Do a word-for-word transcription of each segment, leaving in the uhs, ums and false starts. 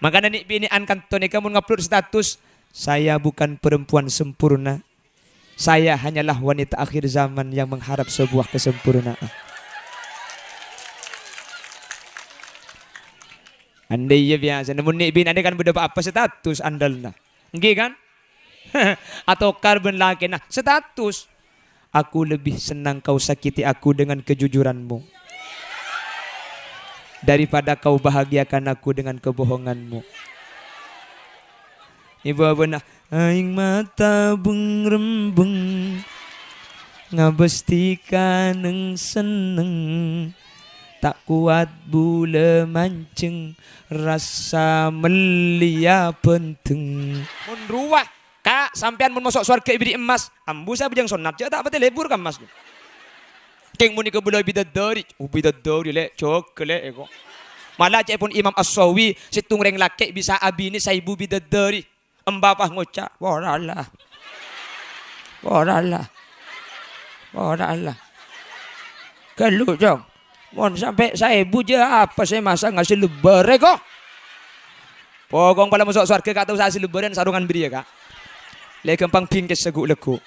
Mangkana nè'-binè'an kanto nèka mon ngupload status, "Saya bukan perempuan sempurna. Saya hanyalah wanita akhir zaman yang mengharap sebuah kesempurnaan." Andai iyâ biyasana, mon nè'-binè'an kan bâdâ pa-apa status andalna. Èngghi kan? Atokar bân lakèna, status. "Aku lebih senang kau sakiti aku dengan kejujuranmu daripada kau bahagiakan aku dengan kebohonganmu." È bâbâna, "Aèng mata beng-rembeng, ngabâs tèka neng-senneng, ta' kowat bulâ manjheng, rassa mellèya bhândheng." Mon rowa, Ka', sampèyan mon maso' sowarghâ èbèrri' emmas, ambu sè abhâjâng sonnat, jhâ' ta' patè lebur ka emmas. Kèng mon nèka bâlâ bidadari, oh, bidadari, Lè', jâgâ, Lè', èko. Mala ca'èpon Imam As-Sawi, sèttong rèng lakè' bisa abinè saèbu bidadari. Emba pas ngoca', "Wara la. Wara la. Wara la." Ghâllu, Cong. Mon sampè' saèbu jâ apa sè masa' ngasè lebbâr, èko? Pokok pala maso' sowarghâ ka' tao sasè lebbârân sarongan bâriyâ, Ka'. Lè ghâmpang bingkèssa ghu'-lagghu'.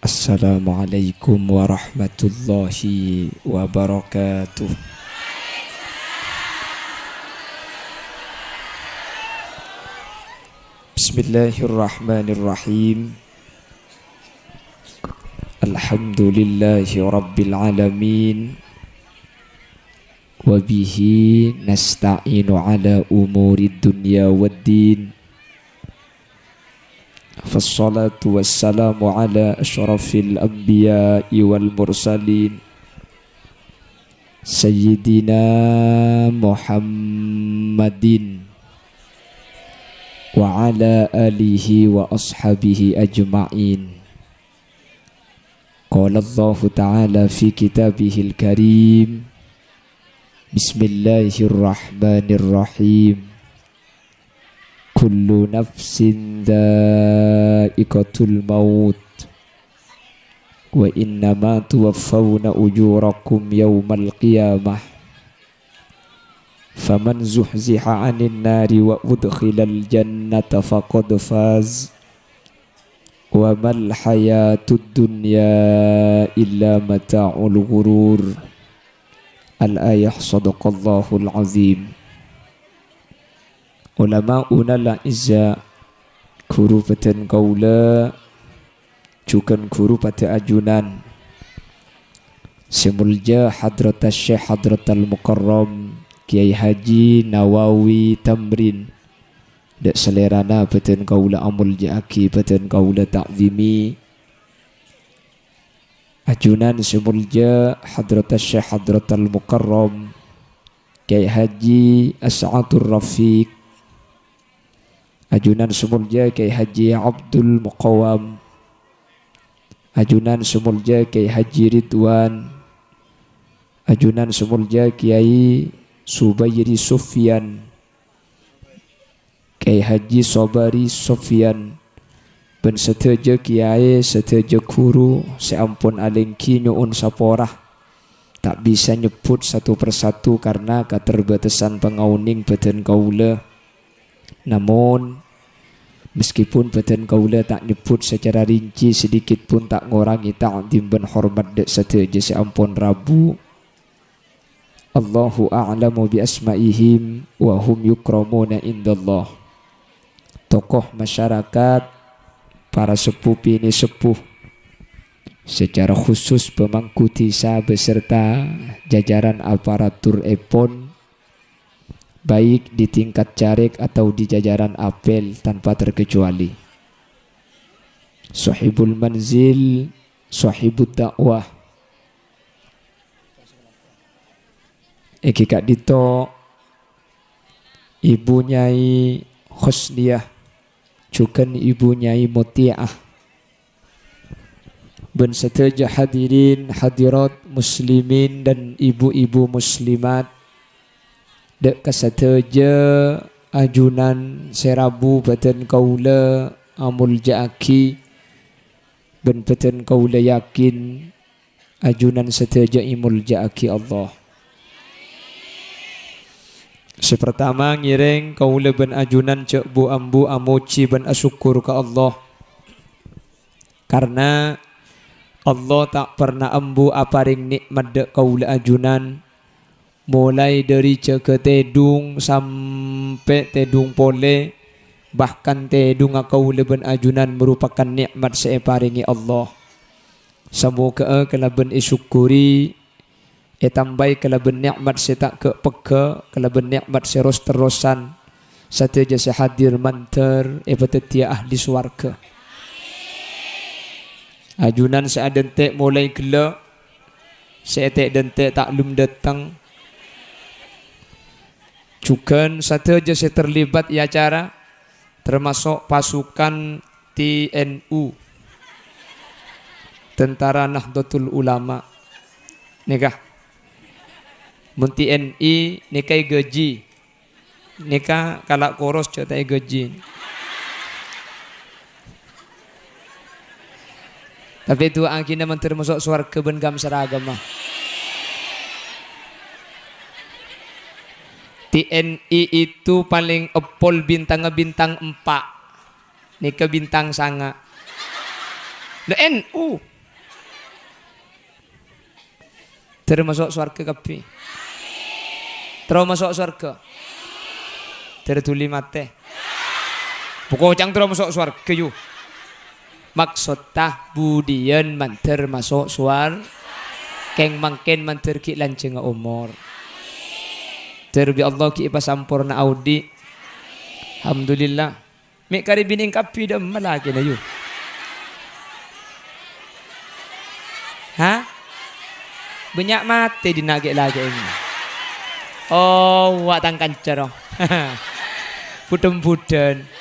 Assalamualaikum warahmatullahi wabarakatuh. Bismillahirrahmanirrahim. Alhamdulillahi rabbil alamin. Wa bihi nasta'inu ala umurid dunya wad din. Fassalatu wassalamu ala asyrafil anbiya'i wal mursalin, Sayyidina Muhammadin wa ala alihi wa ashabihi ajma'in. Qala Allahu ta'ala fi kitabihil karim, Bismillahirrahmanirrahim. Kullu nafsin dha'iqatul maut. Wa innama tuwaffawna ujurakum yawmal qiyamah. Faman zuhziha 'anin nari wa udkhilal jannata faqad faz. Wa mal hayatud dunya illa mata'ul ghurur. Al-ayah, sadaqallahul azim. Ulama'unal a'izza, ghuru bhâdhân kaulâ, jhughân ghuru padâ ajunan sè molja Hadratas Syekh Hadratal Mukarram Kiai Haji Nawawi Tamrin, dâ' salèrana bhâdhân kaulâ amolja'aghi, bhâdhân kaulâ ta'zimi. Ajunan sè molja Hadratas Syekh Hadratal Mukarram Kiai Haji As'adur Rafiq, ajunan sè molja Kiai Haji Abdul Muqawam, ajunan sè molja Kiai Haji Ridwan, ajunan sè molja Kiai Subairi Sufyan, Kiai Haji Sobari Sofyan, bân sadhâjâ kiai, sadhâjâ ghuru sè ampon alèngghi nyo'on sapora. Ta' bisa nyebbhut satu persatu karna katerbatasan pangaonèng bhâdhân kaulâ. Namon, meskipun bhâdhân kaulâ ta' nyebbhut sacara rinci, sedikit pun ta' ngorangè ta'zim bân hormat dâ' sadhâjâ sè ampon rabu. Allahu a'lamu bi asma'ihim wa hum yukramuna indallah. Tokoh masyarakat, para seppo binè' seppo, secara khusus pemangku dhisa beserta jajaran aparaturèpon, baik di tingkat carèk atau di jajaran apel tanpa terkecuali. Sohibul manzil, sohibud dakwah, èngghi ka'dinto Ibu Nyai Husniyah, jhughân Ibu Nyai Muti'ah, bân sadhâjâ hadirin hadirat muslimin dan ibu-ibu muslimat, dâ' ka sadhâjâ ajunan sè rabu bâdân kaulâ amolja'aghi, bân bâdân kaulâ yakin ajunan sadhâjâ èmolja'aghi Allah. Sè partama, ngèrèng kaulâ bân ajunan jhâ' bu-ambu amojhi bân asokkor ka Allah. Karna Allah ta' parna ambu aparèng nè'mat dâ' kaulâ ajunan, molaè dâri jâgâ tèdung sampè' tèdung polè, bahkan tèdungnga kaulâ bân ajunan maropakan nè'mat sè èparèngè Allah. Samoghâ'â kalabân èsokkori, ètambâi kalabân nè'mat sè ta' ghâ'-pegghâ', kalabân nè'mat sè ros-terrosan, sadhâjâ sè hadir mandhâr èpadhâddhiyâ ahli sowarghâ. Ajunan sè adhânte' molaè ghellâ', sè ètè'-dhânte' ta' lum dâteng. Jhughân sadhâjâ sè terlibat è acara, tamaso' pasukan T N U, Tentara Nahdlatul Ulama. Nèka, mon T N I nèka èghâji. Nèka kala' koros jhâ' ta' èghâji. Tapè du'aaghina mandhâr maso' sowarghâ bân ghâmsaraghâmma. T N I itu palèng èpol bintangnga bintang empa'. Nèka bintang sanga'. La N U. Terro maso' sowarghâ kabbhi. Terro maso' sowarghâ. Terro dhuli matè. Pokocang terro maso' sowarghâ, yu. Maksoddhâ budiyân mandhâr maso' sowar-, kèng mangkèn mandhâr ghi' lanjhângnga omor. Dhâr bi' Allah ghi' èpasamporna aodi'. Alhamdulillah. Mè' karè binèng kabbhi dâ'emma lakèna, yu? Hah? Bânnya' matè dinna' ghi' lakè'na. Oh, wa' tang kanca, ro. Budhân-budhân.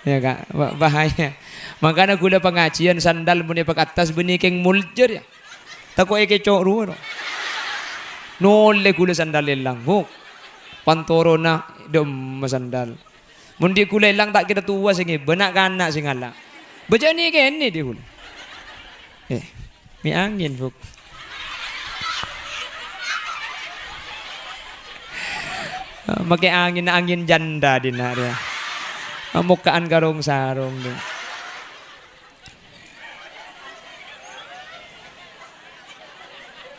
Iyâ, Ka', ba-, bahaya. Mangkana ghulâ pangajiyân sandal mon èpakattas bânnè kèng molja, yâ. Tako' èkèco' rowa, ro. Nollè ghulâ sandal èlang, Bu. Pantoronna dâ'emma sandal. Mon dhi' ghulâ èlang ta' kèra towa sè ngèbâ, na'-kana' sè ngala'. Bâjâ nè-kènè dhi' ghulâ. Eh, mè' angèn, Bu. Makè angèn, angèn janda dinna' rèya. Mokka'an karong sarong, dhi'.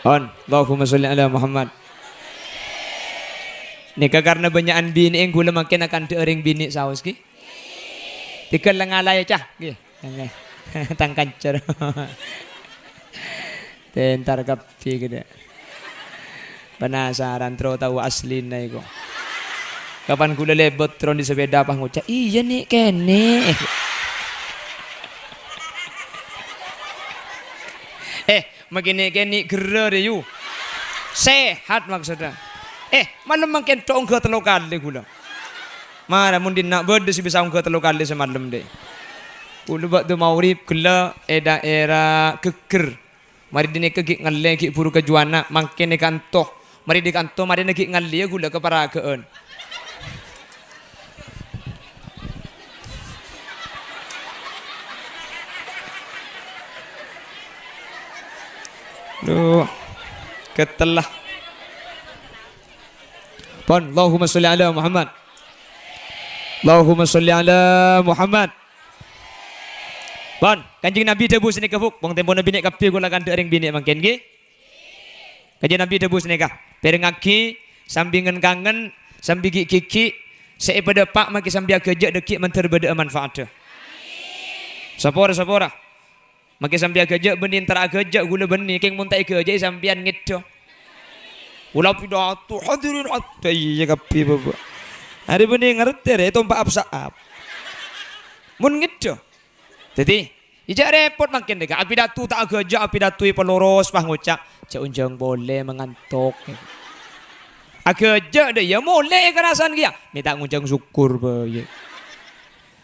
On, Allahumma sholli ala Muhammad. Nèka karna bânnya'an binè' ghulâ mangkèn akandhâ' rèng binè' saos, ghi? Tèghâl la ngalaè, cah, ghi. Tang kanca. Tentar kabbhi, ghi. Penasaran, terro tao aslina, èko. Kapan ghulâ lèbât, terro dhi' sepèda, pas ngoca', "Iyâ, nè'-kènè'." Eh, Makè nè'-kènè' ghârâ rè, yu. Sehat maksudnya. Eh, malem mangkèn tho' ongghâ tello kalè ghulâ. Mara mon dinna' bâdâ sè bisa ongghâ tello kalè samalem, dhi'. Ghulâ bâkto maghrib ghellâ' è daerah Geger. Marè dhinèka ghi' ngallè, ghi' buru ka Juwana, mangkèn è kanto. Marè dhi' kanto, marèna ghi' ngallèya ghulâ ka Paragâ'ân. Duh, getella. Pon, Allahumma sholli ala Muhammad. Allahumma sholli ala Muhammad. Pon, Kanjeng Nabi dhâbu sanèka, Bu', wong tempona binè' kabbhi ghulâ kandhâ' rèng binè' mangkèn, ghi. Kanjeng Nabi dhâbu sanèka, "Pèrengngaghi sambi ngen-kangen, sambi ghi'-ghighi', sè èpadâpa' makè sambi aghâjâ' dhâggi' mandhâr bâdâ'â manfaatta." Sapora, sapora. Makè sambi aghâjâ' bânnè entar aghâjâ' ghulâ bânnè, kèng mon ta' èghâjâ'i sampèyan ngèdhâ. Ghulâ pidato, hadirin hadirat, iyâ kabbhi, Bapa'. Arè bânnè ngartè, rè, ètompa' ap-saap. Mon ngèdhâ. Dhâddhi, Ijâ' rèpot mangkèn, dhi', Ka'. Apidato ta' aghâjâ', apidato èpaloros, pas ngoca', "Jhâ' onjhâng polè, mangantok." Aghâjâ', dhi', iyâ molè èkarasan kèya. Mè' ta' ngonjhâng sokkor bhâi.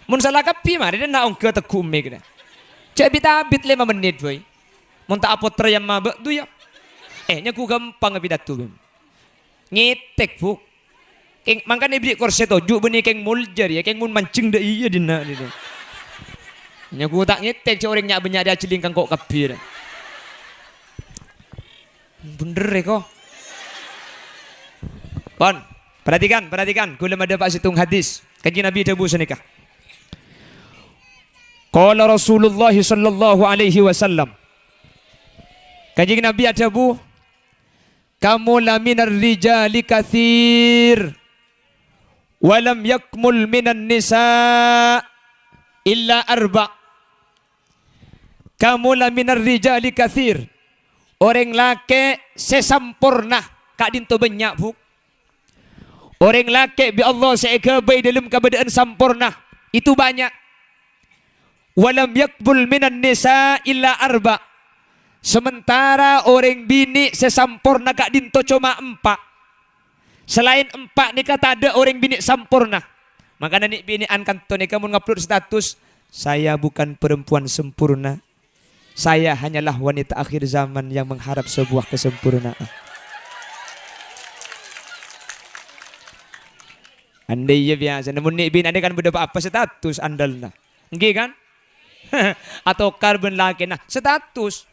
Mon sala kabbhi, marè dhinna' ongghâ tegghu' mik, dhi'. Jhâ' bit-abit lèma mennit bhâi. Mon ta' apotra yamma bâ'du, yâ. Eh, nyagghu ghâmpang apidato, Bim. Ngètèk, Bu'. Kèng, mangkana èberri' korsè toju' bânnè kèng molja rèya, kèng mon manjeng dâ' iyâ dinna', gitu. Nyaku ta' ngètèk jâ' orèng nya'-bânnya' rèya ajhelling kangko' kabbhi. Bhender, èko. Pon, perhatikan, perhatikan. Kaulâ madâpa' sèttong hadis. Kanjeng Nabi dhâbu sanèka. Qala Rasulullah sallallahu alaihi wasallam. Kanjeng Nabi adhâbu, "Kamula minar rijali katsir, wa lam yakmul minan nisa illa arba'." "Kamula minar rijali katsir." Orèng lakè' sè samporna ka'dinto bânnya', Bu. Orèng lakè' bi' Allah sè èghâbây dâlem kabâdâ'ân samporna, itu banyak. "Wa lam yakmul minan nisa illa arba'." Sementara orèng binè' sè samporna ka'dinto coma empa'. Salaèn empa' nèka tadâ' orèng binè' samporna. Mangkana nè'-binè'an kanto nèka mon ngupload status, "Saya bukan perempuan sempurna. Saya hanyalah wanita akhir zaman yang mengharap sebuah kesempurnaan." Andai iyâ biyasana, mon nè'-binè'an kan bâdâ pa-apa status andalna. Ènggi kan? Atokar bân lakèna status.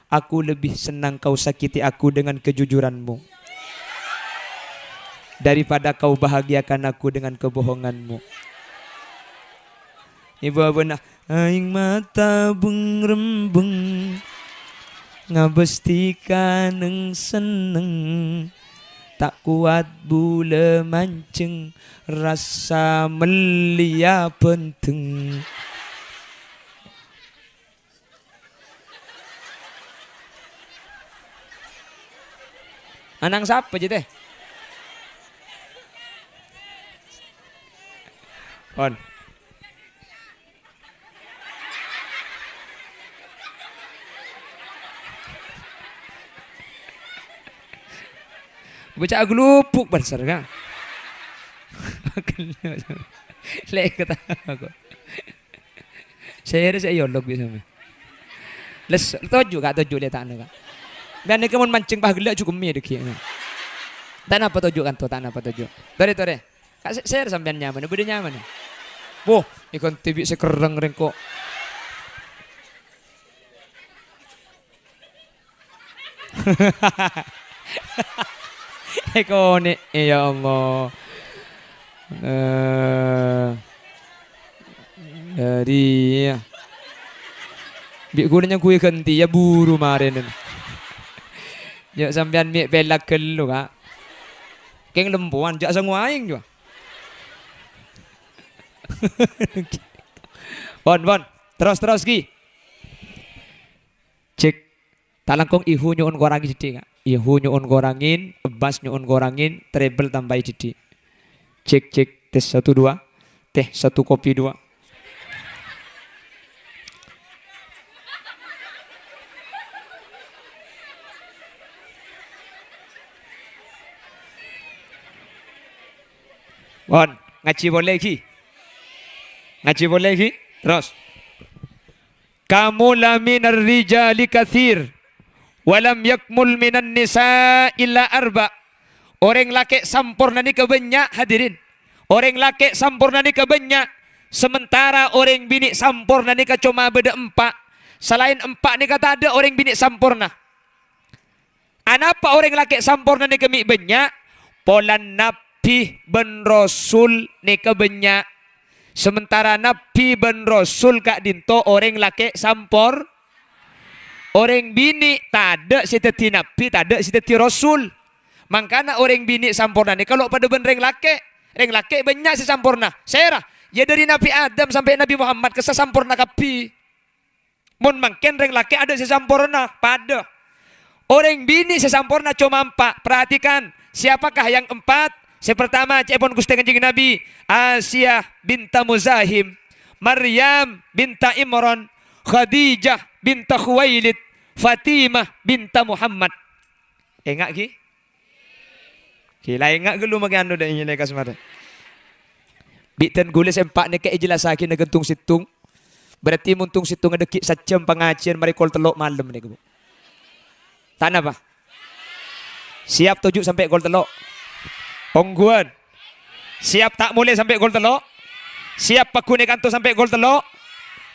"Aku lebih senang kau sakiti aku dengan kejujuranmu daripada kau bahagiakan aku dengan kebohonganmu." Ibu abuna, "Aèng mata beng-rembeng, ngabâs ti kanèng senneng. Ta' kowat bulâ manjeng, rassa mellèya bhândheng." Anang sapa, Jit, eh? Pon. Bocah aglupuk banser, Kang. Lek ketawa kok. Sèrè sè èolok bisa, mè. Les, toju', Kak, toju' lèta'na, Kak. Bân nèka mon manjeng pas ghellâ' jhughemmi dâggi'. Ta' napa toju' kanto, ta' napa toju'. Torè, torè. Kak, sè-, sèrè sampèyan nyamana, bâdâ nyamana. Woh, èghântè bi' sè kerrèng rèng kok. Èkonè'è, ya Allah. Eh, jadi, ya. Bi' ghulâ nyangghuy ghântèya buru marèna. Ya, sampèyan mè' pèlak ghâllu, Kak. Kèng lempowan, jhâ' sangowa aèng, jhuwa. Pon, pon. Terros, terros, ghi. Cek. Ta' langkong ihu nyo'on korangè dhiddhi', Kak. Ihu nyo'on korangè, ebbas nyo'on korangè, treble tambâi dhiddhi'. Cek, cek. Tes satu, dua. Teh satu, kopi dua. Pon, ngajhi polè, ghi. Ngajhi polè, ghi. Terros. "Kamula minar rijali katsir, wa lam yakmul minan nisa illa arba'." Orèng lakè' samporna nèka bânnya', hadirin. Orèng lakè' samporna nèka bânnya', sementara orèng binè' samporna nèka coma bâdâ empa'. Salaèn empa' nèka tadâ' orèng binè' samporna. Anapa orèng lakè' samporna nèka mè' bânnya'? Polana nabbhi bân rasul nèka bânnya'. Sementara nabbhi bân rasul ka'dinto orèng lakè' sampor-, orèng binè' tadâ' sè dhâddhi nabbhi, tadâ' sè dhâddhi rasul. Mangkana orèng binè' samporna nèka lo' padâ bân rèng lakè'. Rèng lakè' bânnya' sè samporna. Sèra? Ya, dâri Nabbhi Adam sampè' Nabbhi Muhammad kassa samporna kabbhi. Mon mangkèn rèng lakè' adâ' sè samporna, padâ. Orèng binè' sè samporna coma empa'. Perhatikan, siapakah yang empat? Sè partama, ca'èpon Ghustè Kanjeng Nabi, Asiyah binta Muzahim, Maryam binta Imran, Khadijah binta Khuwailid, Fatimah binta Muhammad. Enga' ghi? Ghi, la enga' ghâllu makè anu dâ' iyâ lè kasmara. Bi' dân ghulâ sè empa' nèka èjellassaghi na ghântung sèttong. Berarti mon tong sèttongnga dâggi' sajjhâm pangajiyân marè kol tello' malem nèka, Bu. Ta' napa? Siap toju' sampè' kol tello'? Ongghuwân. Siap ta' molè sampè' kol tello'? Siap paggun è kanto sampè' kol tello'?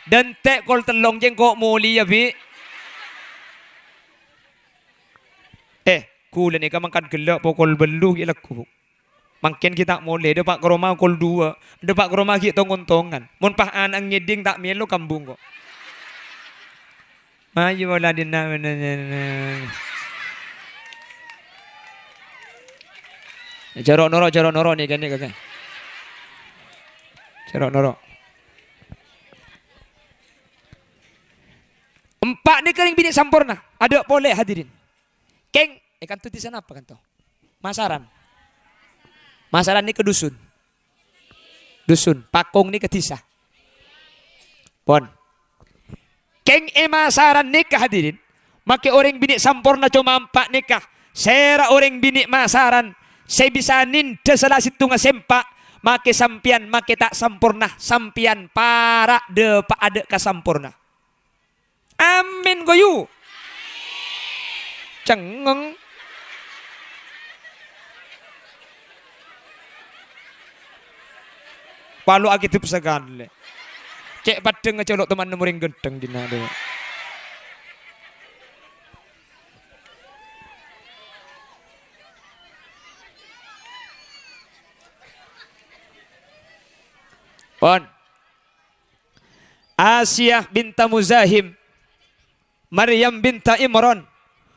Dântè' kol tello' jhâ' engko' molèya, Bi'. Eh, ghulâ nèka mangkat ghellâ' pokol bâllu' ghi' lagghu, Bu'. Mangkèn ghi' ta' molè, dâpa' ka roma pokol duwâ'. Dâpa' ka roma ghi' tong-ontongan. Mon pas ana' ngèdhing ta' mèlo kambung ko'. Mayu pola dinna'. Jhâ' ro'-noro', jhâ' ro'-noro' nèka, nèka, nèka. Jhâ' ro'-noro'. Empa' nèka rèng binè' samporna. Adâ' polè, hadirin. Kèng, è kanto dhisa napa kanto? Masaran. Masaran nèka dusun. Dusun, Pakong nèka dhisa. Pon. Kèng è Masaran nèka, hadirin, makè orèng binè' samporna coma empa' nèka. Sèra orèng binè' Masaran sè bisa nèndhâ sala sèttonga sè empa', makè sampèyan makè ta' samporna, sampèyan para' dâpa' adâ' ka samporna. Amin, ghu, yu. Cengngeng. Palo akidep sakalè. Cè' paddhâng ajâ' lo' teman nemorèng gendheng dinna', dhu. Pon. Asiyah binta Muzahim, Maryam binta Imran,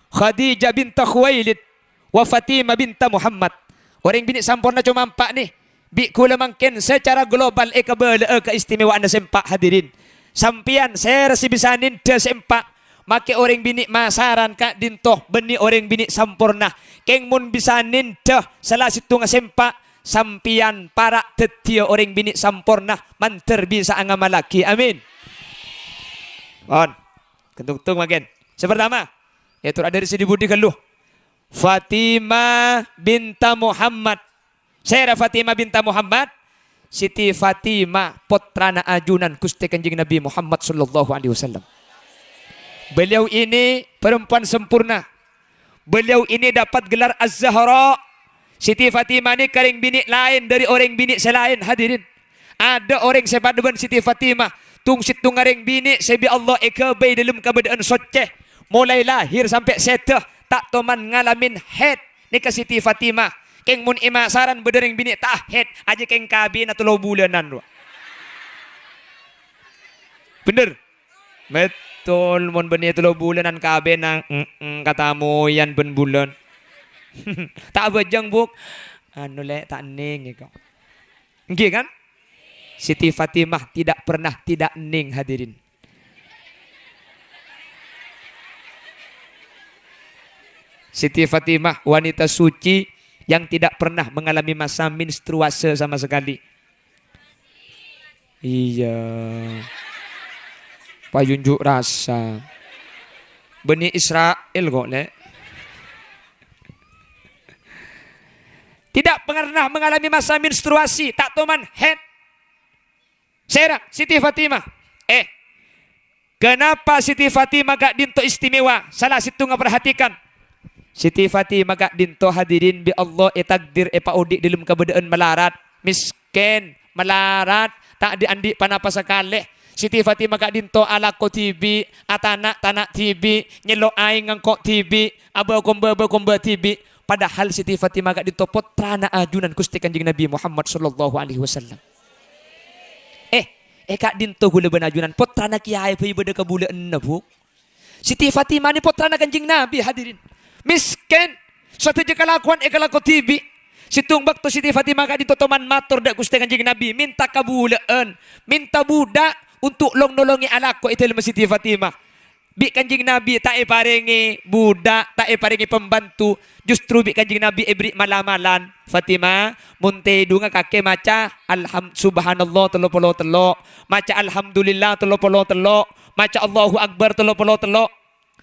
Khadijah binta Khuwailid, wa Fatimah binta Muhammad. Orèng binè' samporna coma empa' nè, bi' ghulâ mangkèn secara global èkabâlâ'â kaistimewaanna sè empa', hadirin. Sampèyan sèra sè bisa nèndhâ sè empa', makè orèng binè' Masaran ka'dinto bânnè orèng binè' samporna. Kèng mon bisa nèndhâ sala sèttonga sè empa', sampèyan para' dhâddhiyâ orèng binè' samporna, mandhâr bisa'a ngamallaghi. Amin. Pon. Tung-tung mangkèn. Sè partama, yaitu dhâri sè dhi-budhi ghâllu. Fatimah binta Muhammad. Sèra Fatimah binta Muhammad? Siti Fatimah, pottrana ajunan Ghustè Kanjeng Nabi Muhammad sallallahu alaihi wasallam. Beliau ini perempuan sempurna. Beliau ini dapat gelar Az-Zahra. Siti Fatimah nèka rèng binè' laèn dhâri orèng binè' sè laèn, hadirin. Adâ' orèng sè padâ bân Siti Fatimah, tung-sèttonga rèng binè' sè bi' Allah èghâbây dâlem kabâdâ'ân soccè, molaè lahir sampè' sèdhâ, ta' toman ngalamè haid. Nèka Siti Fatimah. Kèng mon è Masaran bâdâ rèng binè' ta' haid, ajâ kèng kabinna tello bulânan, rowa. Bhender? Betul, mon bânnè tello bulânan kabinna, mm-mm, katamoyan bân bulân. Ta' abhâjâng, Bu'. Anu, Lè', ta' ennèng, kok. Èngghi, kan? Siti Fatimah tidak pernah tidak ennèng, hadirin. Siti Fatimah, wanita suci yang tidak pernah mengalami masa menstruasi sama sekali. Iyâ. Pajunjuk rasa. Bani Israel kok, Lè'. Tidak pernah mengalami masa menstruasi, ta' toman haid. Sèra, Siti Fatimah. Eh, kenapa Siti Fatimah ka'dinto istimewa? Sala sèttonga perhatikan. Siti Fatimah ka'dinto, hadirin, bi' Allah ètakdir èpaodi' dâlem kabâdâ'ân malarat, mèskèn, malarat, ta' dhi'-andhi' ponapa sakalè. Siti Fatimah ka'dinto alako dhibi', atana'-tana' dhibi', nyello' aèng ngangko' dhibi', abâkomba-bâkomba dhibi'. Padahal Siti Fatimah ka'dinto pottrana ajunan Ghustè Kanjeng Nabi Muhammad sallallahu alaihi wasallam. Eh, eh, ka'dinto ghulâ bân ajunan, pottrana kèyaè bhâi bâdâ kabulâ'ânna, Bu'. Siti Fatimah nè pottrana Kanjeng Nabi, hadirin. Mèskèn, sadhâjâ kalakowan èkalako dhibi'. Sèttong bâkto Siti Fatimah ka'dinto toman mator dâ' Ghustè Kanjeng Nabi, mènta kabulâ'ân, mènta budak untuk long-nolongè alako è dâlemma Siti Fatimah. Bi' Kanjeng Nabi ta' èparèngè budak, ta' èparèngè pembantu, justru bi' Kanjeng Nabi èberri' mal-amalan. "Fatimah, mon tèdungnga kakè maca alham-, subhanallah tello polo tello', maca alhamdulillah tello polo tello', maca Allahu Akbar tello polo tello'."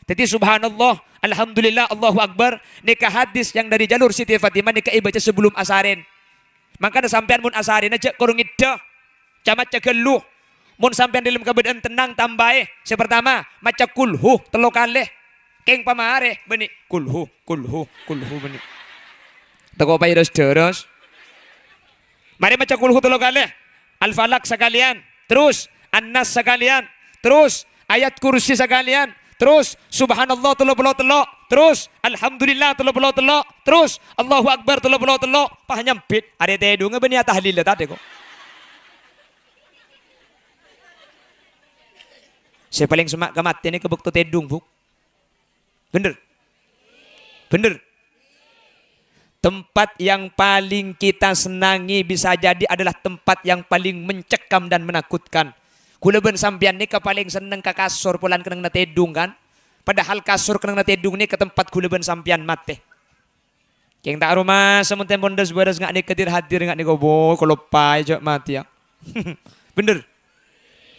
Dhâddhi subhanallah, alhamdulillah, Allahu Akbar, nèka hadis yang dari jalur Siti Fatimah nèka èbâca sabellunna asarèn. Mangkana sampèyan mon asarèna jhâ' koro ngèddhâ, ca-maca ghâllu. Mon sampèyan dâlem kabâdâ'ân tennang, tambâi. Sè partama, maca kulhu tello kalè. Kèng pamarè, bânnè kulhu, kulhu, kulhu, bânnè. Tako paèrès-dârès. Marè maca Qul Hu tello kalè. Al-Falaq sakalèyan. Terros An-Nas sakalèyan. Terros Ayat Kursi sakalèyan. Terros Subhanallah tello polo tello'. Terros Alhamdulillah tello polo tello'. Terros Allahu Akbar tello polo tello'. Pas nyambit. Arè tèdhungnga bânnè atahlil tadâ' ko'. Sè palèng semma' ka matè nèka bâkto tèdhung, Bu. Bhender? Bhender? Tempat yang paling kita senangi bisa jadi adalah tempat yang paling mencekam dan menakutkan. Kaulâ bân sampèyan nèka palèng senneng ka kasor polana kennengnganna tèdhung, kan? Padahal kasor kennengnganna tèdhung nèka tempat kaulâ bân sampèyan matè. Kèng ta' aromasa mon tempon das-baras nga' nèka dir-hadir nga' nèka, bo, kaloppaè jhâ' matèya. Bhender?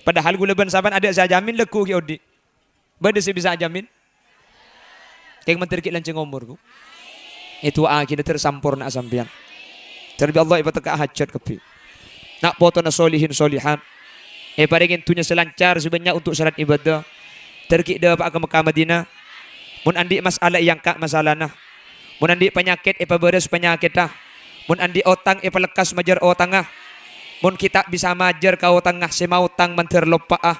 Padahal kaulâ bân sampèyan adâ' sè ajamin lagghu' ghi' odi'. Bâdâ sè bisa ajamin? Kèng mandhâr ghi' lanjhâng omor, Bu. Èdu'aaghina dhâr samporna'a sampèyan. Dhâr bi' Allah èpatekka'a hajhât kabbhi. Na' potona solihin solihat. Èparèngè dhunnya sè lancar, sè bânnya' untuk syarat ibadah. Dhâr ghi' dâpa'a ka Mekkah Madinah. Mon andi' masalah èangka' masalana. Mon andi' panyakèt èpabârâs panyakètta. Mon andi' otang èpalekkas majâr otangnga. Mon ghi' ta' bisa majâr ka otangnga sè maotang mandhâr loppa'a.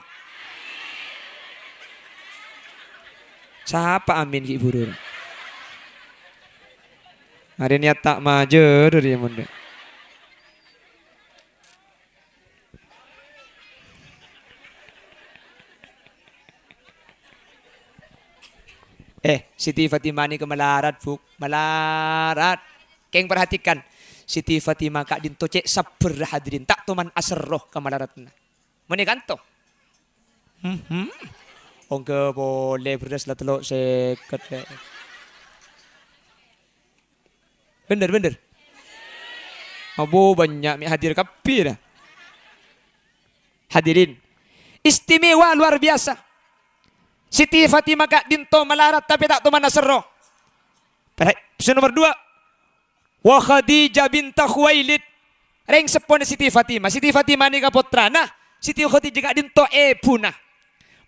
Sapa amin ghi' buru? Arè niyat ta' majâr rèya mon dâ'. Eh, Siti Fatimah nèka malarat, Bu. Malarat. Kèng perhatikan. Siti Fatimah ka'dinto cè' sabbhâr, hadirin. Ta' toman aserro ka malaradhânna. Mènè kanto. Hmm, hmm. Ongghâ polè bherrâs la tello' sèket, lè'. Bhender, bhender. Abbhu, bânnya' mè' hadir kabbhi, ra. Hadirin, istimewa luar biasa. Siti Fatimah ka'dinto malarat, tapè ta' toman aserro. Pè-, sè nomer dua, wa Khadijah binta Khuwailid, rèng seppona Siti Fatimah. Siti Fatimah nèka pottrana, Siti Khadijah ka'dinto èbhuna.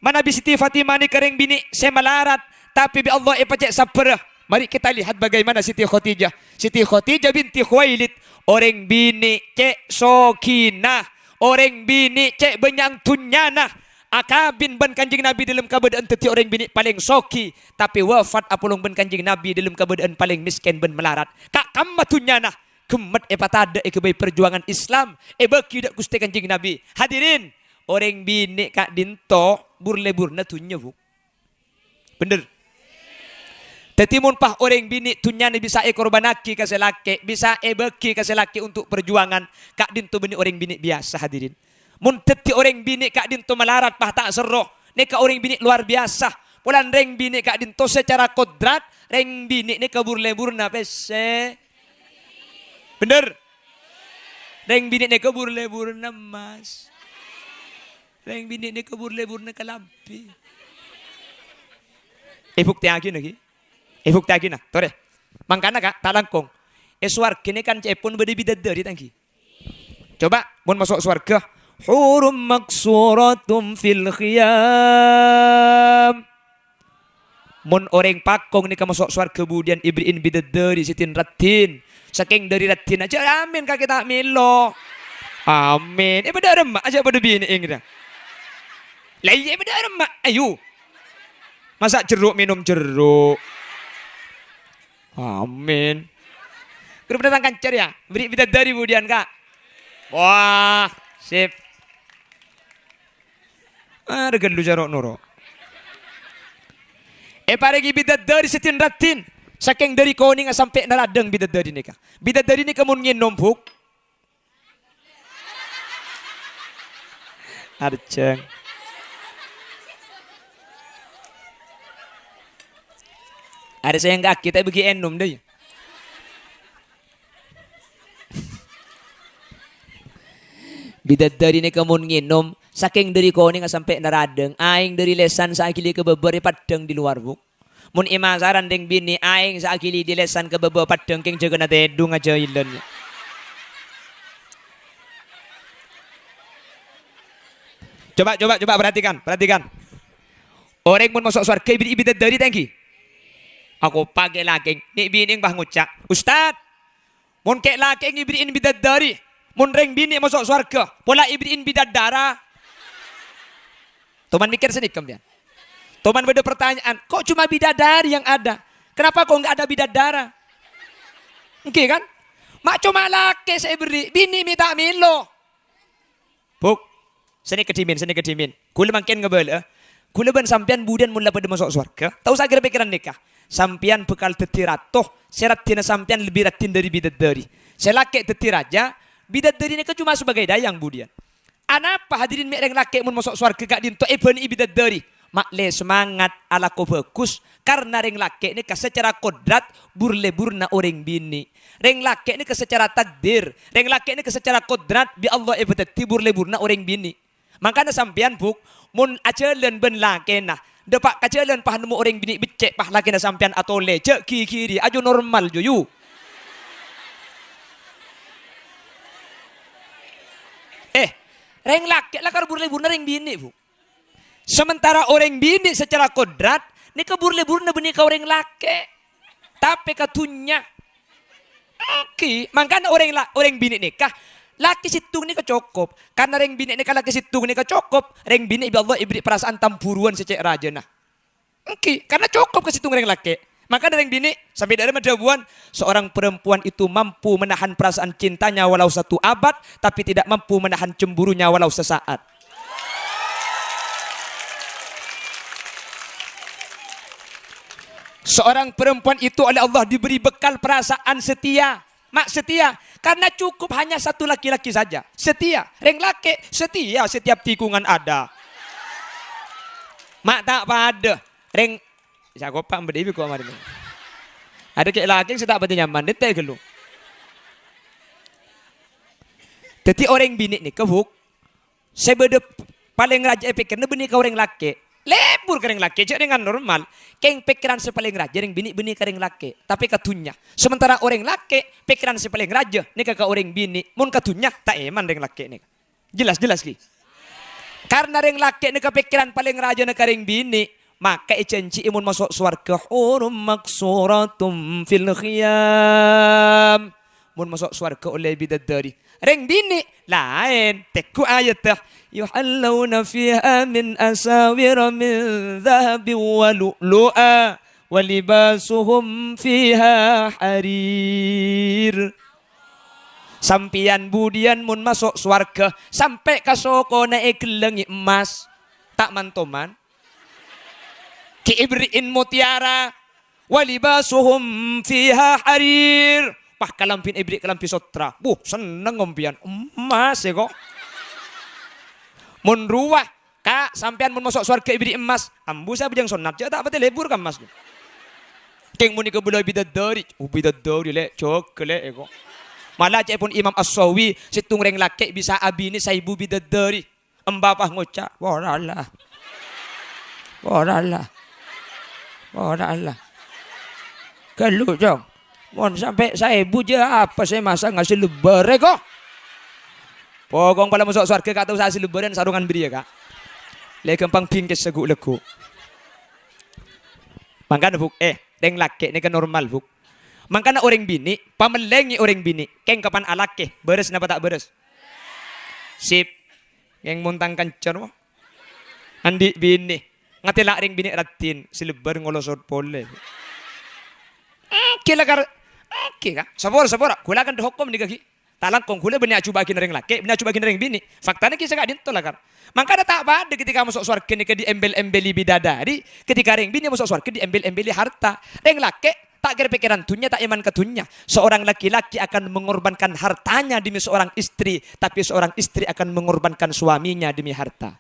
Manabi Siti Fatimah nèka rèng binè' sè malarat, tapè bi' Allah èpacè' sabbhârrâ. Mari kita lihat bagaimana Siti Khadijah. Siti Khadijah binti Khuwailid, orèng binè' cè' sogina, orèng binè' cè' bânnya'an dhunnyana, akabin bân Kanjeng Nabi dâlem kabâdâ'ân dhâddhi orèng binè' palèng sogi, tapè wafat apolong bân Kanjeng Nabi dâlem kabâdâ'ân palèng mèskèn bân malarat. Ka' kamma dhunnyana, ghemmet èpatadâ' èghâbây parjuwângan Islam, èbâghi dâ' Ghustè Kanjeng Nabi. Hadirin, orèng binè' ka'dinto bur-lebburna dhunnya, Bu. Bhender. Dhâddhi, mon pas orèng binè' dhunnyana bisa èkorbhânnaghi ka sè lakè', bisa èbâghi ka sè lakè' untuk parjuwângan, ka'dinto bânnè orèng binè' biyasa, hadirin. Mon dhâddhi orèng binè' ka'dinto malarat, pas ta' serro, nèka orèng binè' luar biyasa. Polana rèng binè' ka'dinto secara kodrat, rèng binè' nèka bur-lebburna pèssè. Bhender? Rèng binè' nèka bur-lebburna emmas. Rèng binè' nèka bur-lebburna kalambhi. Èbuktèyaghina, ghi. Èbuktèyaghina, torè. Mangkana, Ka', ta' langkong. È sowarghâ nèka kan ca'èpon bâdâ bidadari, ta' ènggi? Coba, mon maso' sowarghâ, "Hurum maqsuratum fil khiyam." Mon orèng pakong nèka maso' sowarghâ budiyân èberri'in bidadari sè din-raddhin. Sakèng dâri raddhinna, jhâ' amin kakè ta' mèlo. Amin. È, padâ remma, jhâ' padâ binè' èngra. La iyâ, è, padâ remma. Ayo. Masa' jeruk mènom jeruk. Amin. Grup datang kancar ya. Beri bidadari budiyân, Ka'. Wah, sip. Ah, regan lu jaro' noro'. Èparèngè bidadari sè din-raddhin. Sakèng dâri konèngnga sampè' naradhâng bidadari nèka. Bidadari nèka mon ngènom, Bu. Arjhâng. Arè sè èngghâ'aghi ta' èbâghi ènom, dâ, iyâ. Bidadari nèka mon ngènom, sakèng dâri konèngnga sampè' naradhâng, aèng dâri lèsan sè aghili ka bâbâ rè paddhâng di luar, Bu. Mon è masaran rèng binè', aèng sè aghili di lèsan ka bâbâ paddhâng kèng jâgâna tèdhung ajâilan. Coba, coba, coba perhatikan, perhatikan. Orèng mon maso' sowarghâ èberri'i bidadari ta' ènggi? Ako pakè lakèng, nè' binèng pas ngoca', "Ustad, mon kè' lakèng èberri'in bidadari, Mon rèng binè' maso' sowarghâ, pola èberri'in bidadara. Toman mèkkèr sanèka, sampèyan? Toman bâdâ pertanyaan, "Kok cuma bidadari yang ada? Kenapa kok nggak ada bidadara?" Èngghi, kan? Ma' coma lakè' sè èberri', binè' mè' ta' mèlo. Bu', sanèka dhimèn, sanèka dhimèn. Kaulâ mangkèn ngabâlâ'â. Kaulâ bân sampèyan budiyân mon la padâ maso' sowarghâ, ta' osa ghâr pèkkèran nèka. Sampèyan bhâkal dhâddhi rato, sè raddhinna sampèyan lebbi raddhin dâri bidadari. Sè lakè' dhâddhi rajâ, bidadari nèka coma sebagai dayang budiyân. Anapa hadirin mè' rèng lakè' mon maso' sowarghâ ka'dinto èbânè'è bidadari? Ma'lè semangat alako bhâghus, karna rèng lakè' nèka secara kodrat bur-leburna orèng binè'. Rèng lakè' nèka secara takdir, rèng lakè' nèka secara kodrat bi' Allah èpadhâddhi bur-leburna orèng binè'. Mangkana sampèyan, Bu', mon ajhâlân bân lakèna, dâpa' ka jhâlân pas nemmo orèng binè' beccè', pas lakèna sampèyan atolè, jhâ' ghighiri, ajo normal, jo, yu. Eh, rèng lakè' lakar bur-leburna rèng binè', Bu'. Sementara orèng binè' secara kodrat nèka bur-leburna bânnè ka orèng lakè'. Tapè ka dhunnya. Èngghi, mangkana orèng la-, orèng binè' nèka, lakè sèttong nèka cokop. Karna rèng binè' nèka lakè sèttong nèka cokop, rèng binè' bi' Allah èberri' parasaan tamburuwân sè cè' rajâna. Èngghi, karna cokop ka sèttong rèng lakè'. Mangkana rèng binè', sampè' dâ'remma dhâbuwân, "Seorang perempuan itu mampu menahan perasaan cintanya walau satu abad, tapi tidak mampu menahan cemburunya walau sesaat." Seorang perempuan itu oleh Allah diberi bekal perasaan setia. Ma' setia, karena cukup hanya satu laki-laki saja. Setia, rèng lakè', setia setiap tikungan ada. Ma' ta' padâ, rèng, sakopa' mbâdâ ibu kok marèna. Adâ kè' lakè' sè ta' patè nyaman, dântè' ghâllu. Dâddhi orèng binè' nèka, Bu', sè bâdâ p-, palèng rajâ è pèkkèranna bânnè ka orèng lakè'. Lebur ka rèng lakè', jhâ' rèng anormal. Kèng pèkkèran sè palèng rajâ rèng binè' bânnè ka rèng lakè', tapè ka dhunnya. Sementara orèng lakè', pèkkèran sè palèng rajâ nèka ka orèng binè', mon ka dhunnya, ta' èman rèng lakè' nèka. Jelas, jelas, ghi? Karna rèng lakè' nèka pèkkèran palèng rajâna ka rèng binè', maka èjhânjhi'i mon maso' sowarghâ, "Hurum maqsuratun fil khiyam." Mon maso' sowarghâ ollè bidadari. Rèng binè' laèn, tèngghu ayatta, "Yuhallawna fiha min asawira min dzahabin wa lu'lu'a, wa libasuhum fiha harir." Sampèyan budiyân mon maso' sowarghâ, sampè' ka sokona èghellangè emmas. Ta' man-toman. Ghi' èberri'in mutiara. "Wa libasuhum fiha harir." Pas kalambhina èberri' kalambhi sottra. Buh, senneng ompèyan. Emmas, è, ko'. Mon rowa, Ka', sampèyan mon maso' sowarghâ èberri' emmas, ambu sè abhâjâng sonnat, jhâ' ta' patè lebur ka emmas. Kèng mon nèka bâlâ bidadari, oh, bidadari, lè', jâgâ, lè', è, ko'. Mala ca'èpon Imam As-Sawi, sèttong rèng lakè' bisa abinè saèbu bidadari. Emba pas ngoca', "Wara Allah. Wara Allah. Wara Allah." Ghâllu, Cong. Mon sampè' saèbu jhâ' apa sè masa' ngase lebbâr, è, ko'? Pokok pola maso' sowarghâ, Ka', ta' osa sè lebbârân, sarongan bâriyâ, Ka'. Lè ghâmpang bingkèssa ghu'-lagghu'. Mangkana, Bu', eh, rèng lakè' nèka normal, Bu'. Mangkana orèng binè', pamellèngè orèng binè', kèng kapan alakè, bârâs napa ta' bârâs? Sip. Kèng mon tang kanca, no? Andi' binè', ngatèla' rèng binè' raddhin, sè lebbâr ngolosot polè. Èngghi lakar, èngghi, Ka'. Sapora, sapora, ghulâ kan hokom nèka, ghi. Ta' langkong ghulâ bânnè ajhubâ'âghi rèng lakè', bânnè ajhubâ'âghi rèng binè'. Faktana ghi' sè ka'dinto lakar. Mangkana ta' padâ ketika maso' sowarghâ nèka diembel-embeli bidadari, ketika rèng binè' maso' sowarghâ diembel-embeli harta. Rèng lakè' ta' kèra pèkkèran dhunnya, ta' èman ka dhunnya. Seorang laki-laki akan mengorbankan hartanya demi seorang istri, tapi seorang istri akan mengorbankan suaminya demi harta.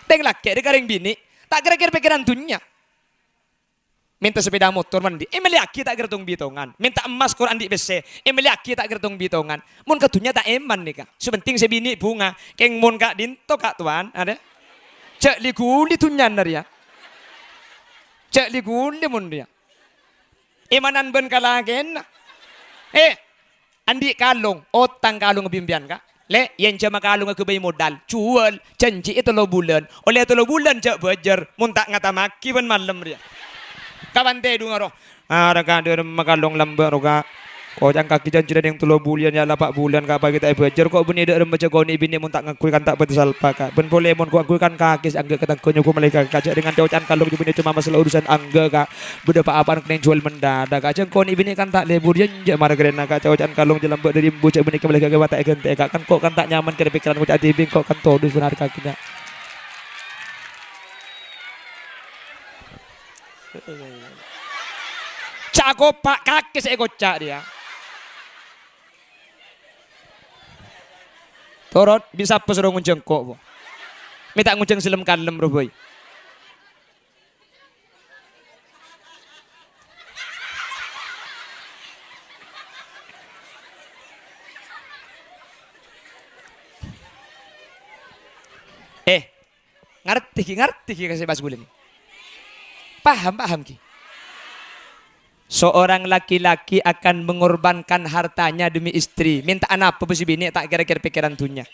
Rèng lakè' rè ka rèng binè', ta' kèra-kèra pèkkèran dhunnya. Mènta sepeda motor mandi, èmellèyaghi ta' kèra tong-bitongan. Mènta emmas kor andi' pèssè, èmellèyaghi ta' kèra tong-bitongan. Mon ka dhunnya ta' èman nèka. Sè penting sè binè' bhunga. Kèng mon ka'dinto, Ka', Towan, arè. Jhâ' li-ghuli dhunnyana rèya. Jhâ' li-ghuli mon rèya. Èmanan bân kalakèna. Eh, andi' kalong, otang kalong bi' empèyan, Ka'. Lè', yèn jhâma kalongnga ghâbây modal, juwâl, jhânjhi'i tello bulân. Ollè tello bulân jhâ' bâjâr, mon ta' ngatamaghi bân malem rèya. Ka pantè, dhung, aro. Arè, Ka', dâ'remma kalong lambâ', ro, Ka'. Koca'na kakè jhânjhina neng tello bulân, ya, la pa' bulân, Ka', paghi' ta' èbâjâr. Ko' bânnè dâ'remma jâ' konè' binè' mon ta' ngakui kan ta' bâdâ salpa, Ka'. Bân polè mon ko' ngakui kan kakè sè anggâ' katangghâ nyogo malaèkat, Ka'. Jhâ' dengan coca'an kalong jâ' binè' coma masalah urusan anggâ, Ka'. Bâdâ pa-apa'an kennèng jhuwâl mendhâ', Ka'. Jhâ' konè' binè' kan ta' lebur, yâ, enjâ' mara karèna, Ka'. Coca'an kalong jâ' lambâ' dâri embu, jhâ' binè' kembali ka kèwa ta' èghântè, Ka'. Kan ko' kan ta' nyaman karè pèkkèran koca' dhibi', ko' kan todus bân arè kakè, Ka'. Ca' kopa' kakè sè èkoca' rèya. Torot, bi' sapa soro ngonjhâng ko', bo? Mè' ta' ngonjhâng sè lem-kalem, ro, bhâi. Eh, Ngartè, ghi, ngartè, ghi, ka sè pas ghulâ nè. Paham, paham, ghi? Seorang laki-laki akan mengorbankan hartanya demi istri. Mènta'a napa bâ sè binè' ta' kèra-kèra pèkkèran dhunnya.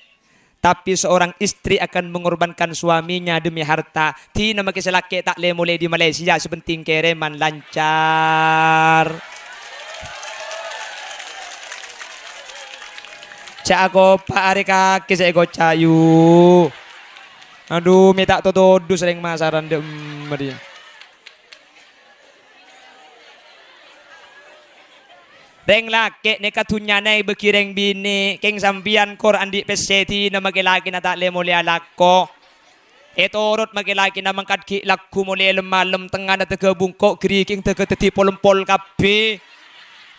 Tapi seorang istri akan mengorbankan suaminya demi harta. Dina makè sè lakè' ta' lè-molè dâri Malaysia, sè penting kèrèman lancar. Ca' kopa' arè kakè sè èkoca', yu. Adu, mè' ta' totodus rèng masaran dâ' emma rèya. Rèng lakè' nèka dhunnyana èbâghi rèng binè'. Kèng sampèyan kor andi' pèssè dina makè lakèna ta' lè-molè alako. Ètorot makè lakèna mangkat ghi' lagghu molè lem-malem, tengngana dâgâ bungko', ghâriging dâgâ dâddhi pol-empol kabbhi.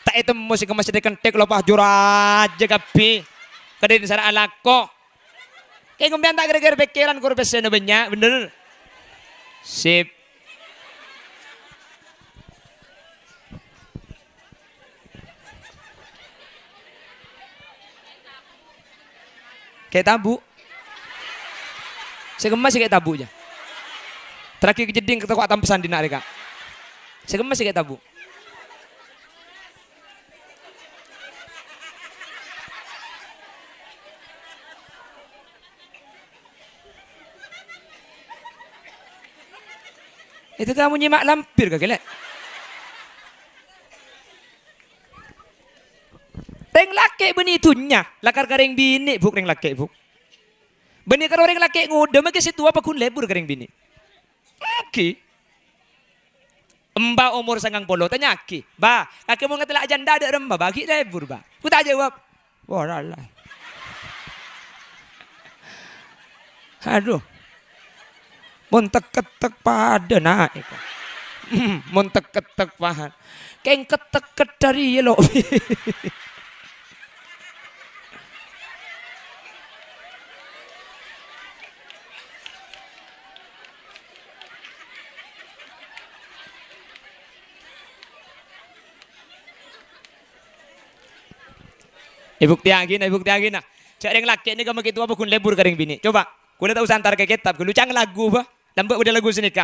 Ta' ètemmo sè kemma sè dhâ-kenthèk, lopa jur ajâ kabbhi. Kadhâddhiyân sara alako. Kèng sampèyan ta' kèra-kèra pèkkèran kor pèssèna bânnya', bhender? Sip. Kè' tabu'. Sè kemma sè kè' tabu', jâ. Teraghi kajhâddhing kèto ko' atampesan dina arè, Ka'. Sè kemma sè kè' tabu'. Itu kamu nyimak lampir, kakè, lè'. Rèng lakè' bânnè dhunnya, lakar ka rèng binè', Bu', rèng lakè', Bu'. Bânnè karo rèng lakè' ngodâ, makè sè towa paggun lebur ka rèng binè'. Èngghi. Emba omor sangang polo, tanya'aghi, "Ba, kakè mon ngatela' janda dâ' remma, Ba, ghi' lebur, Ba?" Ku ta' jawab, "Wah, la, la." Adu. Mon tek-kettek padâ, na', èko. Mon tek-kettek padâ. Kèng ket-teket dâri lo'. Èbuktèyaghina, èbuktèyaghina. Jâ' rèng lakè' nèka makè towa paggun lebur ka rèng binè'. Coba, kaulâ ta' osa antar ka kètab, ghâllu cang lagu, bâ. Lambâ' bâdâ lagu sanèka.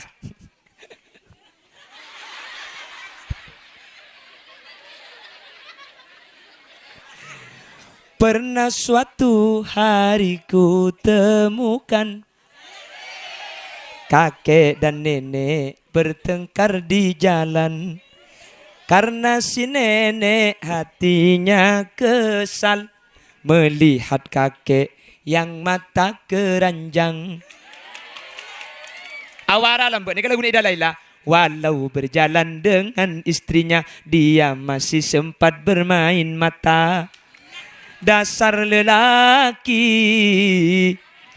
Pernah suatu hari ku temukan kakek dan nenek bertengkar di jalan. Karena si nenek hatinya kesal melihat kakek yang mata keranjang. Awara lambâ' nèka laguna Ida Laila. Walau berjalan dengan istrinya, dia masih sempat bermain mata. Dasar lelaki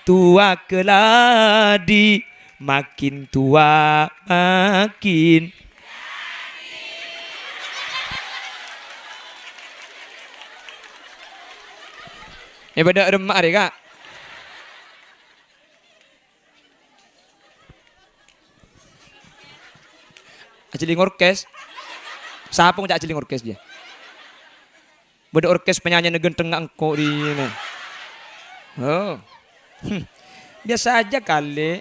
tua keladi, makin tua makin. È, bâdâ remma arè, Ka'. Ajhâling orkes. Sapa ngocak ajhâling orkes, jâ? Bâdâ orkes penyanyi ghântengnga engko' dinna. Oh. Hmm. Biasa aja kali.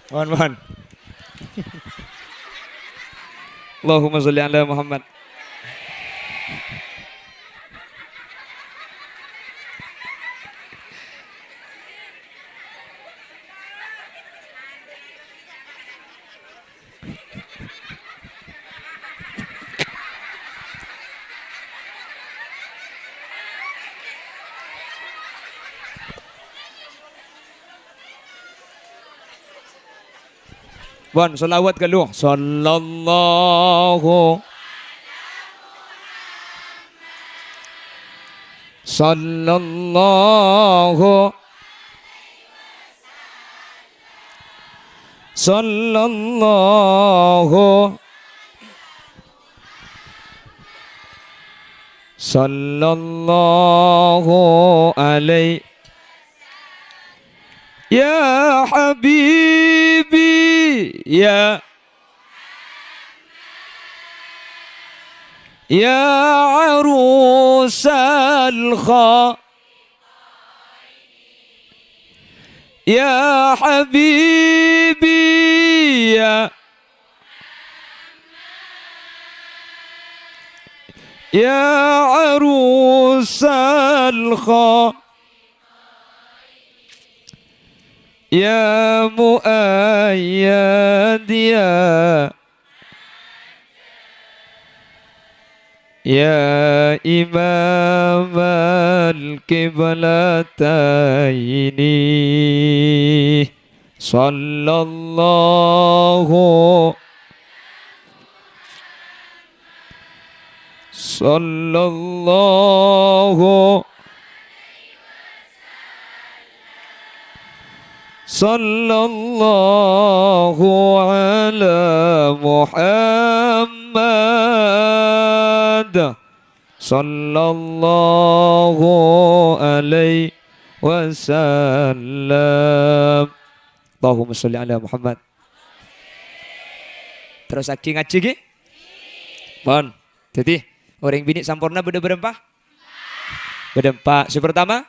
Pon, pon. Allahumma sholli ala Muhammad. Pon, shalawat ghâllu. Sallallahu. Sallallahu. Sallallahu. Sallallahu alaihi. Ya habibi, ya, ya arusal kha-, ya habibi, ya, ya arusal kha-, ya muayyad, ya, ya imamal qiblataini. Sallallahu, sallallahu, sallallahu ala Muhammad. Sallallahu alaihi wasallam. Allahumma sholli ala Muhammad. Terrossaghi ngajhi, ghi? Pon. Dhâddhi, orèng binè' samporna bâdâ bârâmpa? Bâdâ empa'. Sè partama?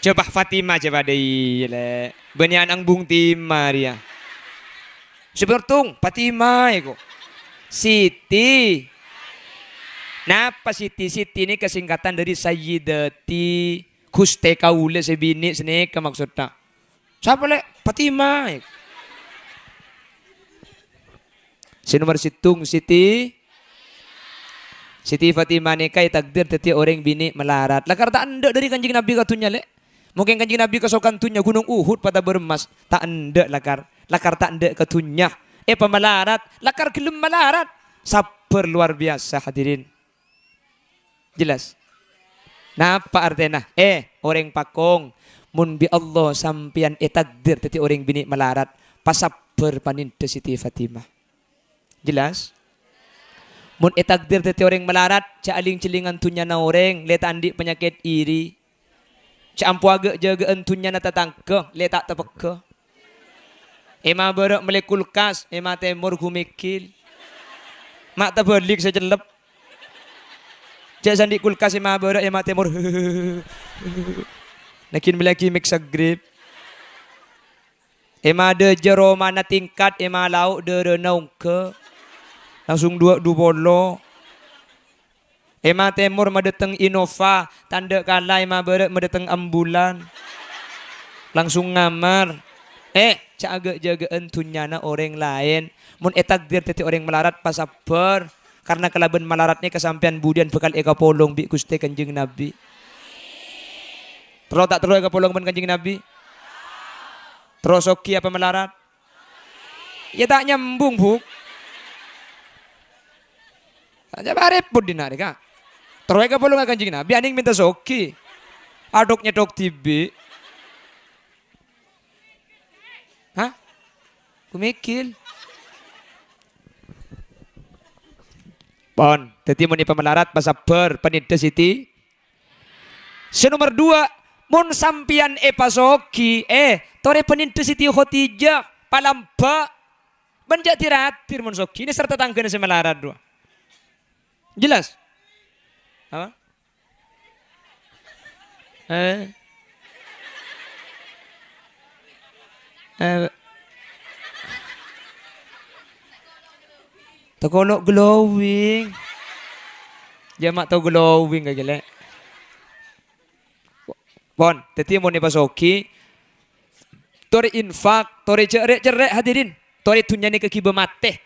Coba Fatima, coba dâi, Lè'. Bânnè ana' embung Tima rèya. Sè partong, Fatima, èko. Siti. Napa Siti? Siti nèka singkatan dâri Sayyidati, Ghustè kaulâ sè binè' sanèka maksodda. Sapa, Lè'? Fatima. Sè nomer sèttong, Siti. Siti Fatima nèka ètakdir dhâddhi orèng binè' malarat. Lakar ta' endâ' dâri Kanjeng Nabi ka dhunnya, Lè'. Mungkin Kanjeng Nabi kasokan dhunnya, Gunung Uhud patabâr emmas. Ta' endâ' lakar. Lakar ta' endâ' ka dhunnya. Èpamalarat. Lakar ghellem malarat. Sabbhâr lowar biyasa, hadirin. Jelas? Napa artèna? Eh, orèng pakong, mon bi' Allah sampèyan ètakdir dhâddhi orèng binè' malarat, pasabbhâr panèndhâ Siti Fatimah. Jelas? Mon ètakdir dhâddhi orèng malarat, jhâ' aling-jhellingan dhunnyana orèng, lè' ta' andi' panyakèt iri. Jhâ' ampo aghâ'-jâghâ'ân dhunnyana tatangghâ, lè' ta' tepegghâ. È ma' bârâ' mellè kulkas, è ma' tèmor ghumekkil. Ma' tabhâlik sè cellep. Jhâ' sè andi' kulkas è ma' bârâ', è ma' tèmor. Nèkin mellèaghi mik sagrip. È ma' dâjâ romana tingkat, è ma' lao' dârâna ongghâ. Langsung duwâ' du polo. È ma' tèmor madâteng Innova, ta' endâ' kala è ma' bârâ' madâteng ambulan. Langsung ngamar. Eh, jhâ' aghâ'-jâghâ'ân dhunnyana orèng laèn. Mon ètakdir dhâddhi orèng malarat, pasabbhâr. Karna kalabân malarat nèka sampèyan budiyân bhâkal èkapolong bi' Ghustè Kanjeng Nabi. Terro ta' terro èkapolong bân Kanjeng Nabi? Terro soghi apa malarat? Ya ta' nyambung, Bu. Aja repot dinna' rèka. Terro èkapolong ka Kanjeng Nabi, anèng mènta soghi. Adhok-nyèdhok dhibi'. Hah? Ghumekkil. Pon, dhâddhi mon èpamalarat, pasabbhâr, panèndhâ Siti. Sè nomer duwâ', mon sampèyan èpasoghi, eh, torè panèndhâ Siti Khadijah, palambâ'. Bân jhâ' dir-adir mon soghi, nèser tatangghâna sè malarat rowa. Jelas? Apa? Eh. Eh. Tokolo' glowing. Jhâ' ma' to glowing ka gellè'. Pon, dhâddhi mon èpasoghi, torè infak, torè jhâ' rè'-cerrè', hadirin. Torè dhunnya nèka ghibâ matè.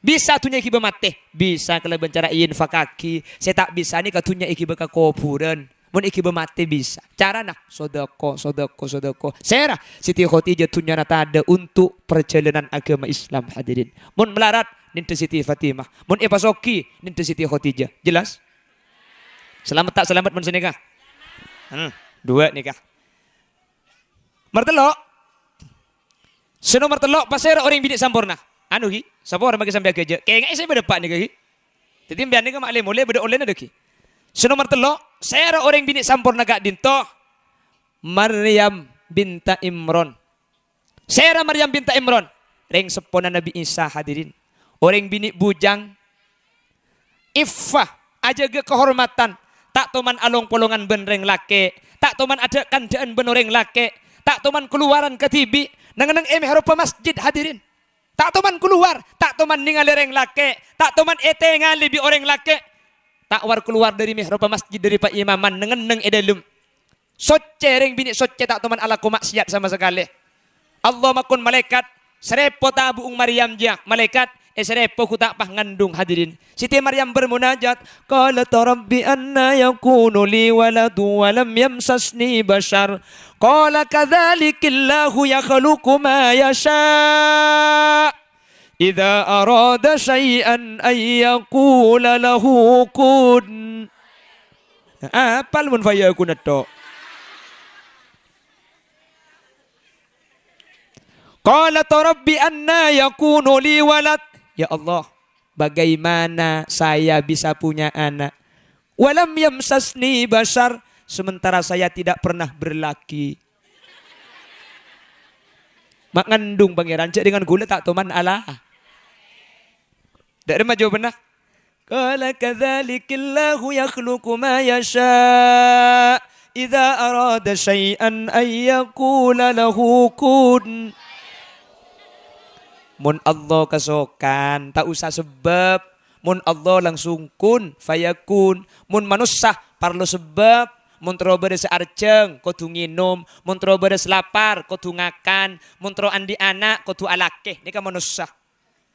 Bisa dhunnya èghibâ matè, bisa kalabân cara èinfakaghi. Sè ta' bisa nèka dhunnya èghibâ ka kobhurân. Mon èghibâ matè bisa. Carana, sodako, sodako, sodako. Sèra, Siti Khadijah dhunnyana tadâ' untuk perjalanan agama Islam, hadirin. Mon malarat, nèndhâ Siti Fatimah. Mon èpasoghi, nèndhâ Siti Khadijah. Jelas? Salamet ta' salamet mon sanèka? Hmm, duwâ' nèka. Martello'. Sè nomer tello', pasèra orèng binè' samporna? Anu, ghi, sapa orèng maghi sampèyan ghâjâ? Kèngè'è sè bâdâ pa' nèka, ghi. Dhâddhi, sampèyan nèka ma' lè-molè bâdâ ollèna, dâ, ghi. Sè nomer tello', sèra orèng binè' samporna ka'dinto? Maryam binta Imron. Sèra Maryam binta Imron? Rèng seppona Nabbhi Isa, hadirin. Orèng binè' bujang, Iffah, ajâgâ kahormadhân, ta' toman along-polongan bân rèng lakè', ta' toman adâ'-kandâ'ân bân orèng lakè', ta' toman kalowaran kadhibi', neng-enneng è mihrabba masjid, hadirin. Ta' toman kalowar, ta' toman nèngalè rèng lakè', ta' toman ètèngalè bi' orèng lakè'. Ta' war-kalowar dâri mihrabba masjid dâri paimaman, neng-enneng è dâlem. Soccè, rèng binè' soccè, ta' toman alako ma'siyat sama sakalè. Allah makon malaèkat, "Sarèpo tabu'ung Maryam, jâ', malaèkat, èsarèpo ghu ta' pas ngandung, hadirin." Siti Maryam bermunajat, "Qalat, Rabbi, anna yakunu li waladu wa lam yamsasni bashar." Qala, "Kadzalikillahu yakhluqu ma yasha'." Idza arada syai'an an yaqula lahu kun. Apal mon fayakun tok. Qalat, "Rabbi, anna yakunu li walad?" Ya Allah, bagaimana saya bisa punya anak? "Walam yamsasni bashar," sementara saya tidak pernah berlaki. Ma' ngandung Pangèran, jâ' dengan ghulâ ta' toman ala. Dâ' remma jawabanna? Qala kadzalikillahu yakhluqu ma yasha', idza arada syai'an an yaqula lahu kun. Mon Allah kasokan, ta' osa sebab. Mon Allah langsung kun fayakun. Mon manossa parlo sebab. Mon terro bârâs arjhâng, kodhu ngènom. Mon terro bârâs lapar, kodhu ngakan. Mon terro andi' ana', kodhu alakè. Nèka manossa.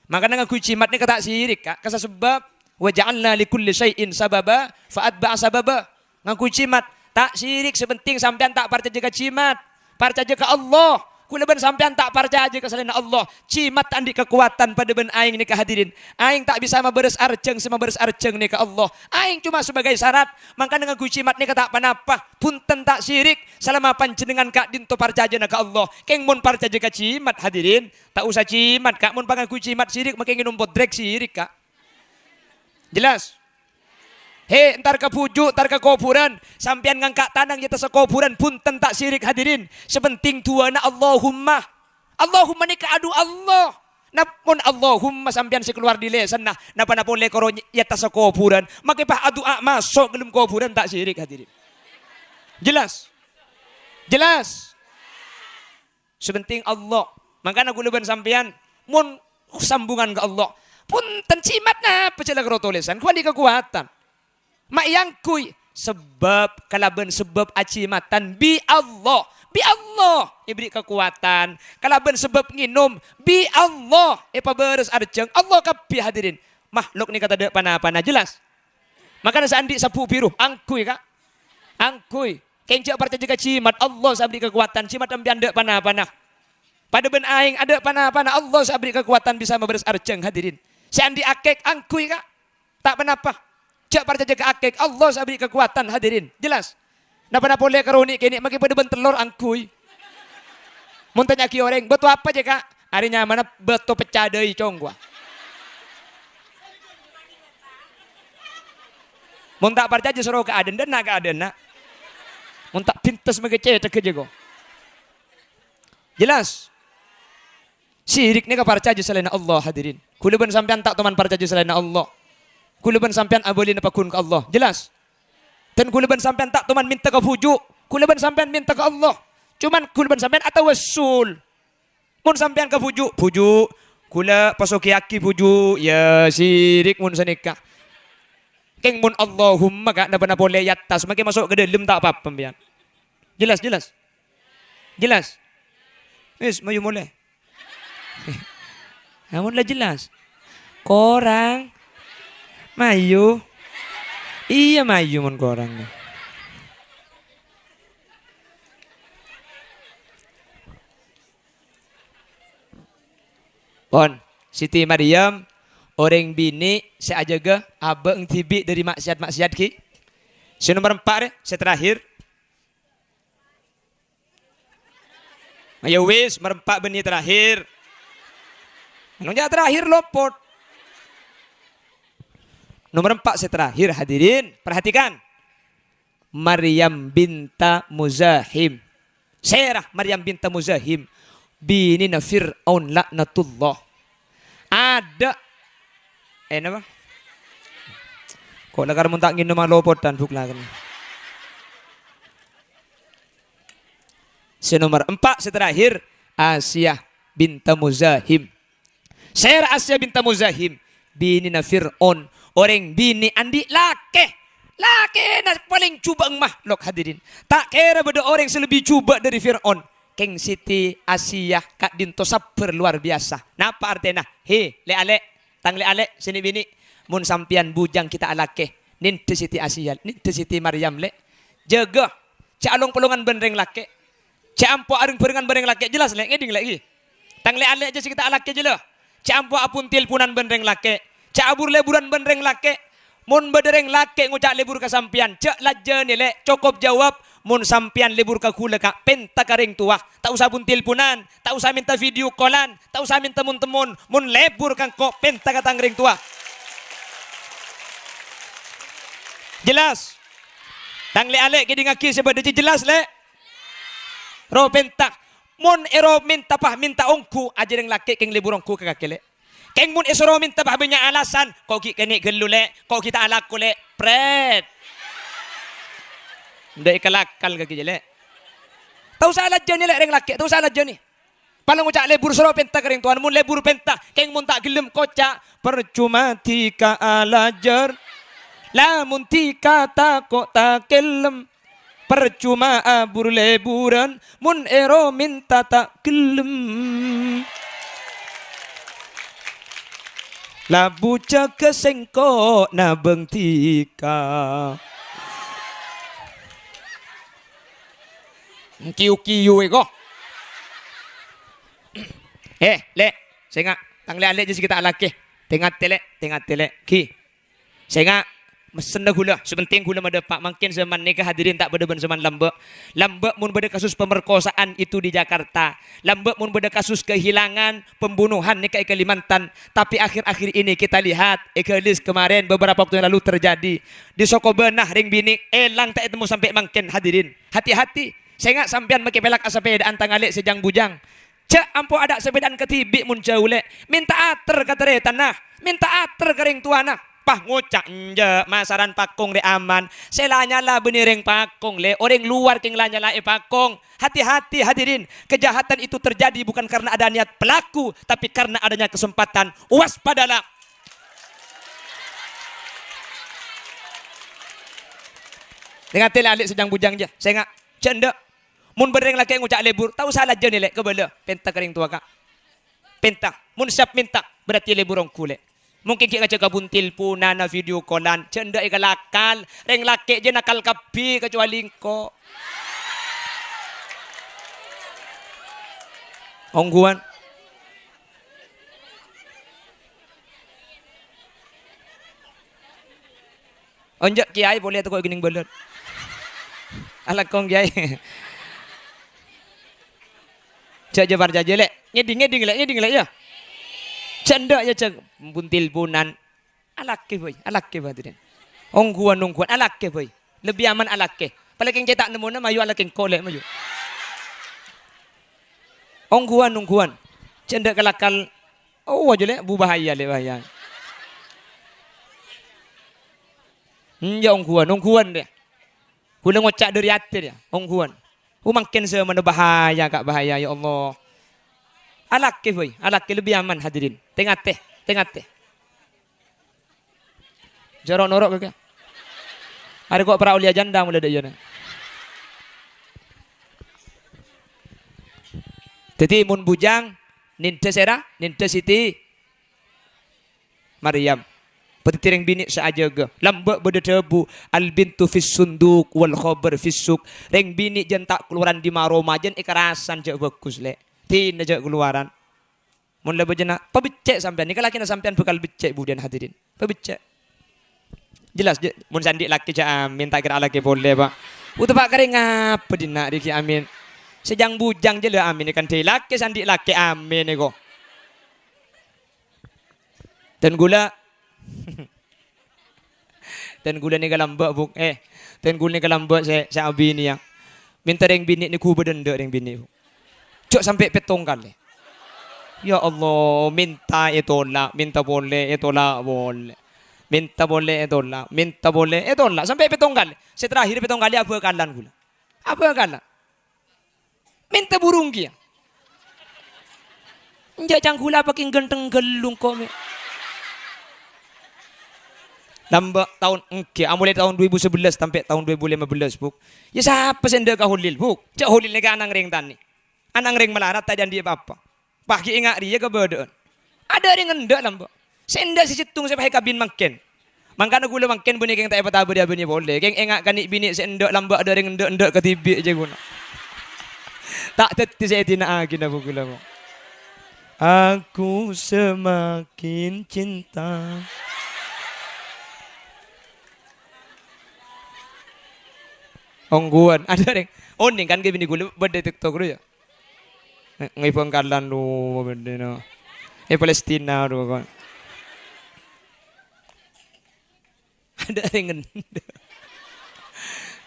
Mangkana ngangghuy jimat nèka ta' sirik, Ka'. Kassa' sebab, "Wa ja'alna li kulli syai'in sababa, fa atba'a sababa." Ngangghuy jimat, ta' sirik, sè penting sampèyan ta' parcajâ ka jimat. Parcajâ ka Allah. Kaulâ bân sampèyan ta' parcajâ ka salaènna Allah. Jimat ta' andi' kakowadhân padâ bân aèng nèka, hadirin. Aèng ta' bisa mabârâs arjhâng, sè mabârâs arjhâng nèka Allah. Aèng coma sebagai syarat. Mangkana ngangghuy jimat nèka ta' ponapa. Bhunten ta' sirik, salama panjhennengngan ka'dinto parcajâna ka Allah. Kèng mon parcajâ ka jimat, hadirin, ta' osa jimat, Ka'. Mon pangangguy jimat sirik, makè ngènom podrèk sirik, Ka'. Jelas? He, entar ka bhuju', entar ka kobhurân, sampèyan ngangka' tanang è attassa kobhurân, bhunten ta' sirik, hadirin. Sè penting du'âna Allahumma. Allahumma nèka adu'a Allah. Nap-, mon Allahumma sampèyan sè kalowar dâri lèsanna, napa-napa polè karo ny-, è attassa kobhurân, makè pas adu'a maso' ka dâlem kobhurân, ta' sirik, hadirin. Jelas? Jelas? Sè penting Allah. Mangkana kaulâ bân sampèyan, mon sambungan ka Allah, bhunten jimat napa jhâ' la karo tolèsan, ghu andi' kakowadhân. Ma' èangghuy sebab, kalabân sebab ajimatan bi' Allah. Bi' Allah èberri' kakowadhân. Kalabân sebab ngènom, bi' Allah èpabârâs arjhâng. Allah kabbhi, hadirin. Makhluk nèka tadâ' pa-napana, jelas? Mangkana sè andi' sabbhu' bhiru, angghuy, Ka'. Angghuy. Kèng jhâ' parcajâ ka jimat, Allah sè aberri' kakowadhân, jimat sampèyan tadâ' pa-napana. Padâ bân aèng tadâ' pa-napana, Allah sè aberri' kakowadhân bisa mabârâs arjhâng, hadirin. Sè andi' akèk, angghuy, Ka'. Ta' ponapa. Jhâ' parcajâ ka akèk, Allah sè aberri' kakowadhân, hadirin. Jelas? Napa-napa polè karo nè'-kènè', makè padâ bân tellor, angghuy. Mon tanya'aghi orèng, "Bâto apa, jâ, Ka'?" Arè nyamana bâto pecca dâi, cong, ghuwa. Mon ta' parcajâ, soro ka adâ'na, ka adâ'na. Mon ta' bhintes, makè cèthagghâ, jâ, ko. Jelas? Sirik nèka parcajâ salaènna Allah, hadirin. Kaulâ bân sampèyan ta' toman parcajâ salaènna Allah. Kaulâ bân sampèyan abâlina pagghun ka Allah. Jelas? Dan kaulâ bân sampèyan ta' toman mènta ka bhuju'. Kaulâ bân sampèyan mènta ka Allah. Coma kaulâ bân sampèyan atawassul. Mon sampèyan ka bhuju', "Bhuju', kaulâ pasogiyaghi, bhuju'." Ya, sirik mon sanèka. Kèng mon Allahumma, Ka', napa-napa polè è attas, makè maso' ka dâlem ta' pa-apa, sampèyan. Jelas, jelas? Jelas? Wis, mayu molè. Ampon la jelas. Korang. Mayu. Iyâ, mayu mon korang. Pon, Siti Maryam, orèng binè' sè ajâgâ abâ'na dhibi' dâri maksiat-maksiat, ghi. Sè nomer empa' rè, sè terakhir. Ya wis, nomer empa' bânnè terakhir. Anu jâ' terakhir lopot. Nomer empa' sè terakhir, hadirin, perhatikan. Maryam binta Muzahim. Sèra Maryam binta Muzahim, binèna Fir'aun laknatullah. Adâ', eh, napa? Kok lakar mon ta' ngènom alopotan, buk, lakar. Sè nomer empa', sè terakhir, Asiyah binta Muzahim. Sèra Asiyah binta Muzahim, binèna Fir'aun, orèng binè' andi' lakè. Lakèna palèng jhubâ'ân mahlok, hadirin. Ta' kèra bâdâ orèng sè lebbi jhubâ' dâri Fir'aun. Kèng Siti Asiyah ka'dinto sabbhâr lowar biyasa. Napa artèna? He, lè'-alè', tang lè'-alè' sè nè'-binè'. Mon sampèyan bujâng ghi' ta' alakè, nèndhâ Siti Asiyah, nèndhâ Siti Maryam, lè'. Jâgâ, jhâ' along-polongan bân rèng lakè. Jhâ' ampo areng-bhârengan bân rèng lakè, jelas, lè'? Ngèdhing, lè', ghi? Tang lè'-alè' jâ sè ghi' ta' alakè, jâ, la. Jhâ' ampo abun-telponan bân rèng lakè. Jhâ' abur-leburan bân rèng lakè. Mon bâdâ rèng lakè ngoca' lebur ka sampèyan, jhâ' lajâni, lè'. Cokop jâwâb, "Mon sampèyan lebur ka ghulâ, Ka', pènta ka rèng towa. Ta' osa bun-telponan, ta' osa mènta video call-an, ta' osa mènta mon-temmon. Mon lebur ka engko', pènta ka tang rèng towa." Jelas? Tang lè'-alè' ngèdhingngaghi sè bâdâ jâ jelas, lè'? Ro pènta. Mon èro mènta, pas mènta ongghu, ajâ rèng lakè kèng lebur ongghu ka kakè, lè'. Kèng mon èsoro mènta, pas bânnya' alasan, "Ko' ghi' kènè' ghâllu, lè', ko' ghi' ta' alako, lè'," prèt. Ndâ' èkalakal kakè jâ, lè'. Ta' osa alajâni, lè', rèng lakè, ta' osa alajâni. Palèng ngoca' lebur soro pènta ka rèng towana, mon lebur pènta, kèng mon ta' ghellem koca', "Parcoma dhika alajâr, lamon dhika tako' ta' ghellem." Parcoma abur-leburan, mon èro mènta ta' ghellem. Labu jâgâ sèngko' nabâng dhika. Kiyu-kiyu èko. Eh, lè', sènga', tang lè'-alè' jâ sè ghi' ta' alakè. Tè-ngatè, lè', tè-ngatè, lè'. Ghi. Sènga', messenna ghulâ, sè pentèng ghulâ madâpa', mangkèn zaman nèka hadirin ta' padâ bân zaman lambâ'. Lambâ' mon bâdâ kasus pemerkosaan itu di Jakarta. Lambâ' mon bâdâ kasus kehilangan, pembunuhan nèka è Kalimantan. Tapi akhir-akhir ini kita lihat, è Galis kemarin beberapa waktu yang lalu terjadi. Di Sokobânah rèng binè' èlang ta' ètemmo sampè' mangkèn hadirin. Hati-hati, sènga' sampèyan makè pèlak asapèdaan tang alè' sè jâng-bujâng. Jhâ' ampo adâ' sapèdaan kadhibi' mon jhâu, lè'. Mènta atèr ka tarètanna, mènta atèr ka rèng towana. Pas ngoca', "Enjâ', masaran pakong rè aman." Sè la-nyala bânnè rèng pakong, lè'. Orèng lowar kèng la-nyala'è pakong. Hati-hati, hadirin. Kejahatan itu terjadi bukan karena ada niat pelaku, tapi karena adanya kesempatan. Waspadalah. Tè-ngatè, lè', alè' sè jâng-bujâng jâ. Sènga', jhâ' endâ'. Mon bâdâ rèng lakè ngoca' lebur, ta' osa lajâni, lè', kabâlâ. Pènta ka rèng towa, Ka'. Pènta. Mon siap mènta, berarti lebur ongghu, lè'. Mungkin ghi' ngajhâk ka bun telponanna, video call-an, jhâ' endâ' èkalakal. Rèng lakè jâ nakal kabbhi, kecuali engko'. Ongghuwân. Onjâ' kèyaè polè tako' è kennèng bâlât. Alako kèyaè. Jhâ', jhâ' parcajâ, lè'. Ngèdhing, ngèdhing, lè', ngèdhing, lè', yâ. Jhâ' endâ', yâ, jhâ' bun telponan. Alakè, bhâi, alakè, bhâi, hadirin. Ongghuwân, ongghuwân, alakè, bhâi. Lebbi aman alakè. Palèng kèng cè' ta' nemmona, mayu alakè engko', lè', mayu. Ongghuwân, ongghuwân. Jhâ' endâ' kalakal. Oh, ajâ, lè', bu bahaya, lè', bahaya. Hmm, yâ, ongghuwân, ongghuwân, deh. Ghulâ ngoca' dâri atè, yâ, ongghuwân. Oh, mangkèn zamanna bahaya, Ka', bahaya, ya Allah. Alakè, bhâi, alakè lebbi aman, hadirin. Tè-ngatè, tè-ngatè. Jhâ' ro'-noro' kakè. Arè ko' para aulia janda molaè dâ' iyâ, na. Dhâddhi, mon bujang, nèndhâ sèra, nèndhâ Siti Maryam. Bâdâ rèng binè' sè ajâgâ. Lambâ' bâdâ dhâbu, "Al-bintu fis sunduq wal khabar fis suq." Rèng binè' jân ta' kalowaran dimma roma, jân èkarasan jhâ' bhâghus, Lè'. Dinah jhâ' kalowaran. Mon la bâjâna, pabeccè' sampèyan. Nèka lakèna sampèyan bhâkal beccè' budiyân, hadirin. Pabeccè'. Jelas, jhâ-, mon sè andi' lakè jhâ' amin, ta' kèra alakè polè, Pa'. Uta, Pa', karè ngapa dinna' rèya ghi' amin? Sè jang-bujang jhâ' la amin, kan dhâ' lakè sè andi' lakè amin, èko. Dân ghulâ. Dân ghulâ nèka lambâ', Bu'. Eh, dân ghulâ nèka lambâ' sè, sè abinèya. Mènta rèng binè' nèko bâdâ endâ' rèng binè', Bu'. Jhâ' sampè' pèttong kalè. Ya Allah, mènta ètolak, mènta polè, ètolak polè. Mènta polè, ètolak, mènta polè, ètolak. Sampè' pèttong kalè. Sè terakhir pèttong kalè abhâkalan ghulâ. Abhâkalan. Mènta burung kèya. Enjâ' cangghulâ pakèng ghântheng ghâllu engko' mè'. Lambâ' taon èngghi, amolaè taon dua ribu sebelas sampè' taon dua ribu lima belas, Bu'. Yâ, sapa sè endâ' ka Holil, Bu'? Jhâ' Holil nèka ana' rèng tanè. Ana' rèng malarat ta' andi' pa-apa. Pas ghi' enga' rèya kabâdâ'ân. Adâ' rèng endâ' lambâ'. Sè endâ' sè sèttong sè pas èkabin mangkèn. Mangkana ghulâ mangkèn bânnè kèng ta' èpatabâri abinè polè. Kèng enga' ka nè'-binè' sè endâ' lambâ' adâ' rèng endâ'-endâ' kadhibi' jhâ' ghulâ. Ta' dhâddhi sè èdina'aghi napa ghulâ, Bu'. Aku semakin cinta. Ongghuwân, adâ' rèng. Onèng kan ka binè ghulâ bâdâ TikTok rowa, yâ? Nge-, nge Bangkalan rowa bâdâna. È Palestina rowa, kon. Adâ' rèng endâ'.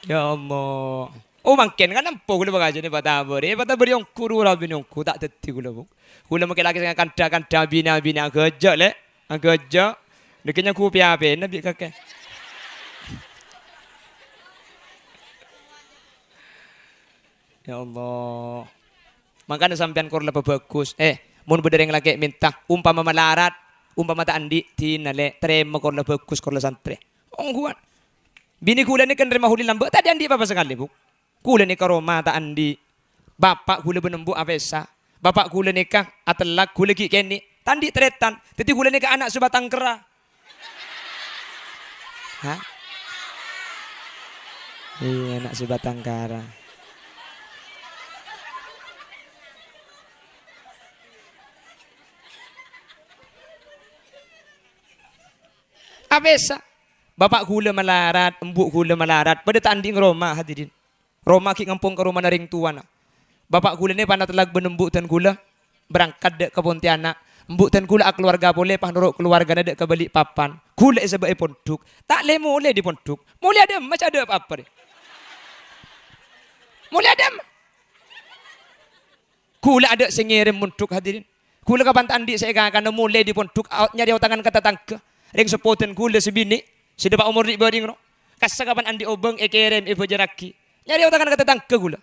Ya Allah. Oh, mangkèn kan empo ghulâ bhâkal jhâ' nè patabâri. È patabâri ongghu rowa binè ongghu, ta' dhâddhi ghulâ, Bu'. Ghulâ makè lakè sè kandhâ-kandhâ binè-binè aghâjâ', Lè'. Aghâjâ'. Nèkè nyaghupè apèna bi' kakè. Ya Allah. Mangkana sampèyan kor la pabhâghus. Eh, mon bâdâ rèng lakè' mènta, ompama malarat, ompama ta' andi', dinah, Lè', tarèma kor la bhâghus, kor la santrè. Ongghuwân. Binè ghulâ nèka narèma Holil lambâ', ta' andi' pa-apa sakalè, Bu'. Ghulâ nèka roma ta' andi'. Bapa' ghulâ bân embu' apèsa. Bapa' ghulâ nèka atellak, ghulâ ghi' kènè'. Ta' andi' tarètan. Dhâddhi ghulâ nèka ana' sabatang kera. Hah? Iyâ, ana' sabatang kara. Apèsa? Bapa' ghulâ malarat, embu' ghulâ malarat, padâ ta' andi' ngaroma, hadirin. Roma ghi' ngampong ka romana rèng towana. Bapa' ghulâ nè panatellak bân embu' dân ghulâ, berangkat dâ' ka Pontianak. Embu' dân ghulâ akalowarga polè, pas noro' kalowargana dâ' ka Balikpapan. Ghulâ èsabâ' è pondhuk. Ta' lè-molè dâri pondhuk. Molè adâmma, jhâ' adâ' pa-apa rè. Molè adâmma. Ghulâ adâ' sè ngèrèm mondhuk, hadirin. Ghulâ kapan ta' andi' sè èkakana molè dâri pondhuk, a-, nyarè otangan ka tatangghâ. Rèng seppo dân ghulâ sè binè', sè dâpa' omor dhi' bâdhing ro. Kassa' kapan andi' obâng èkèrèm, èbhâjârraghi. Nyarè otangan ka tatangghâ ghulâ.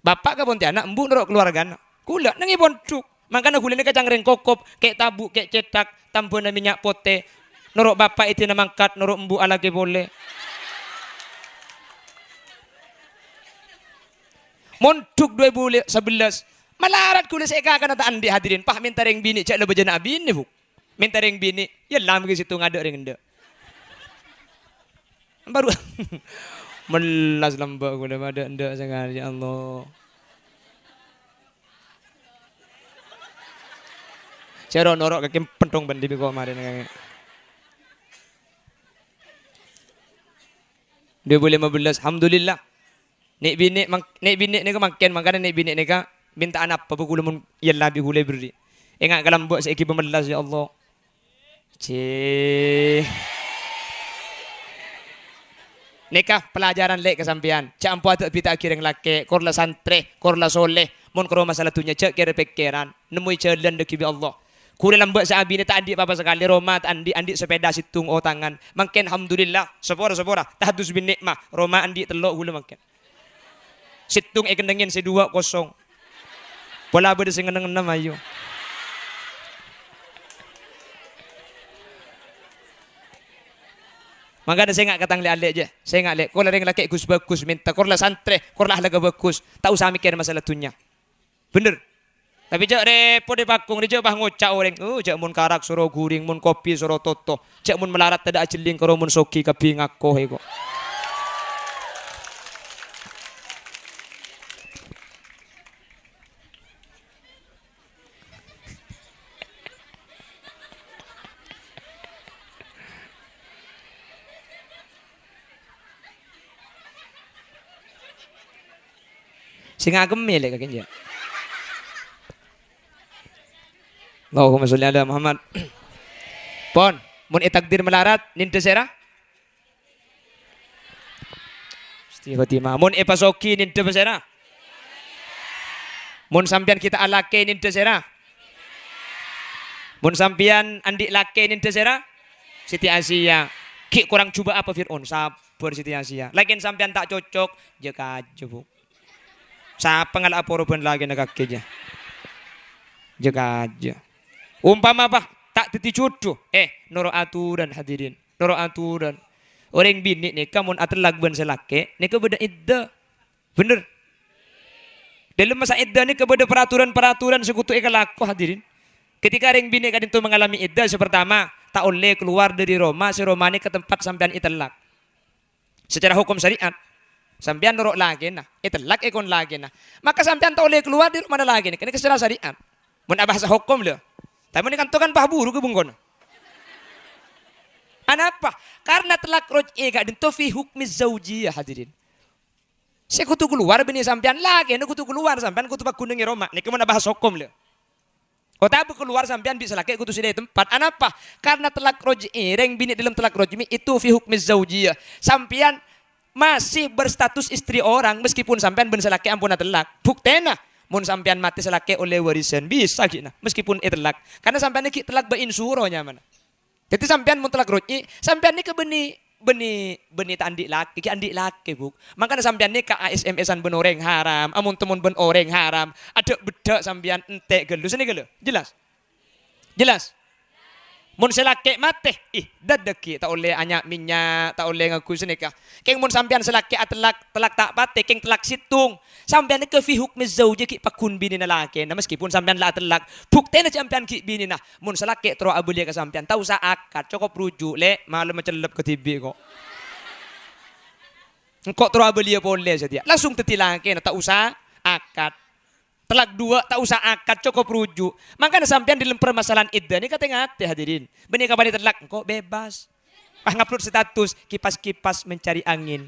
Bapa' ka Pontianak, embu' noro' kalowargana. Ghulâ neng è pondhuk. Mangkana ghulâ nèka cangkèng kokop, kè' tabu', kè' cèthak, tambhâna mènnya' potè. Noro' bapa' èdina mangkat, noro' embu' alakè polè. Mondhuk dua ribu sabellâs, malarat ghulâ sè èkakana ta' andi', hadirin. Pas mènta rèng binè' jhâ' la bâjâna abinè, Bu'. Mènta rèng binè', yâ la mèghi sèttong adâ' rèng endâ'. Bâru mellas lambâ' ghulâ bâdâ endâ' sakalè, ya Allah. Sè ro'-noro' kakè penthong bândhi bi' ko' marèna kakè. Dua ribu lima belas, alhamdulillah. Nè'-binè' mang-, nè'-binè' nèka mangkèn, mangkana nè'-binè' nèka mènta anapa bâ ghulâ mon èyella bi' ghulâ èberri'. Enga' ka lambâ' sè èghibâ mellas, ya Allah. Cè. Nèka pelajaran, Lè', ka sampèyan. Jhâ' ampo adâ'-bidâ'âghi rèng lakè', kor la santrè, kor la soleh. Mon karo masalah dhunnya, jhâ' kèra pèkkèran. Nemmoè jhâlân dâggi' bi' Allah. Ghulâ lambâ' sè abinè ta' andi' pa-apa sakalè, roma ta' andi', andi' sepeda sèttong otangan. Mangkèn, alhamdulillah, sapora-sapora, tahaddus bin ni'mah, roma andi' tello' ghulâ mangkèn. Sèttong èkennengngè sè duwâ' kosong. Pola bâdâ sè ngenneng-ngenneng, ayo. Mangkana sènga' ka tang lè'-alè', jâ. Sènga', lè'. Kor la rèng lakè' ghus-bhâghus, mènta kor la santrè, kor la ahlakka bhâghus. Ta' osa mèkkèr masalah dhunnya. Bhender. Tapè jâ' rèpot è pakong rè, jâ' pas ngoca' orèng. Oh, jâ' mon karak soro ghuring, mon kopi soro toto. Jâ' mon malarat tadâ' ajhelling karo mon soghi kabbhi ngako, he, ko'. Sè ngagem mèlè ka kènjâ. Allahumma sholli ala Muhammad. Pon, mon ètakdir malarat, nèndhâ sèra? Gusti Khotimah. Mon èpasoghi, nèndhâ pasèra? Mon sampèyan ghi' ta' alakè, nèndhâ sèra? Mon sampèyan andi' lakè, nèndhâ sèra? Siti Asia. Ghi' korang jhubâ' apa Fir'aun? Sabbhâr Siti Asia. Lakèn sampèyan ta' cocok, jâ kajâ, Bu. Sapa ngala' aporo bân lakèna kakè, jâ? Jâ kajâ. Ompama, apa? Ta' dhâddhi jhudhu. Eh, noro' aturan, hadirin. Noro' aturan. Orèng binè' nèka mon atellak bân sè lakè, nèka bâdâ iddah. Bhender? Dâlem masa iddah nèka bâdâ peraturan-peraturan sè kodhu èkalako, hadirin. Ketika rèng binè' ka'dinto mengalami iddah, sè pertama, ta' ollè kalowar dâri roma sè romana ka tempat sampèyan ètellak. Secara hukum syariat, sampèyan noro' lakèna, ètellak èkon lakèna. Maka sampèyan ta' ollè kalowar dâri romana lakèna, kènè secara syariat. Mon abahasa hukum, lho. Tapè mon è kanto kan pas buru ka bengkona. Anapa? Karena tellak roj'i ka'dinto fi hukmi zaujiyah, hadirin. Sè kodhu kalowar binè sampèyan, lakèna kodhu kalowar, sampèyan kodhu paghunongè roma. Nèka mon abahas hokom, lho. Otabâ kalowar sampèyan bi' sè lakè kodhu sèdhâ è tempat. Anapa? Karena tellak roj'i, rèng binè' dâlem tellak roj'i itu fi hukmi zaujiyah. Sampèyan masih berstatus istri orang meskipun sampèyan bân sè lakè ampon atellak. Buktèna, mon sampèyan matè sè lakè ollè warisan, bisa ghi' na, meskipun ètellak. Karena sampèyan ghi' tellak bâ' insuro nyamana. Dhâddhi sampèyan mon tellak roj'i, sampèyan nèka bânnè, bânnè, bânnè ta' andi' lakè, ghi' andi' lakè, Bu. Mangkana sampèyan nèka A S M S-an bân orèng haram, amon-temmon bân orèng haram, adhâ'-beddhâ' sampèyan entè' ghâllu, sanèka ghâllu. Jelas? Jelas? Mon sè lakè matè, ih, dhâddhâghi, ta' ollè anya' mènnya', ta' ollè ngangghuy sanèka. Kèng mon sampèyan sè lakè atellak, tellak ta' patè, kèng tellak sèttong. Sampèyan nèka fi hukmi zauji ghi' pagghun binèna lakèna, meskipun sampèyan la atellak. Buktèna sampèyan ghi' binèna. Mon sè lakè terro abâliyâ ka sampèyan, ta' osa akad, cokop ruju', Lè', malem macellep kadhibi' ko'. Engko' terro abâliyâ polè satèya. Langsung dhâddhi lakèna, ta' osa akad. Tellak duwâ', ta' osa akad, cokop ruju'. Mangkana sampèyan dâlem permasalahan iddah nèka tè-ngatè, hadirin. Bânnè kapan ètellak, engko' bebas. Pas ngupload status, "Kipas-kipas mencari angin.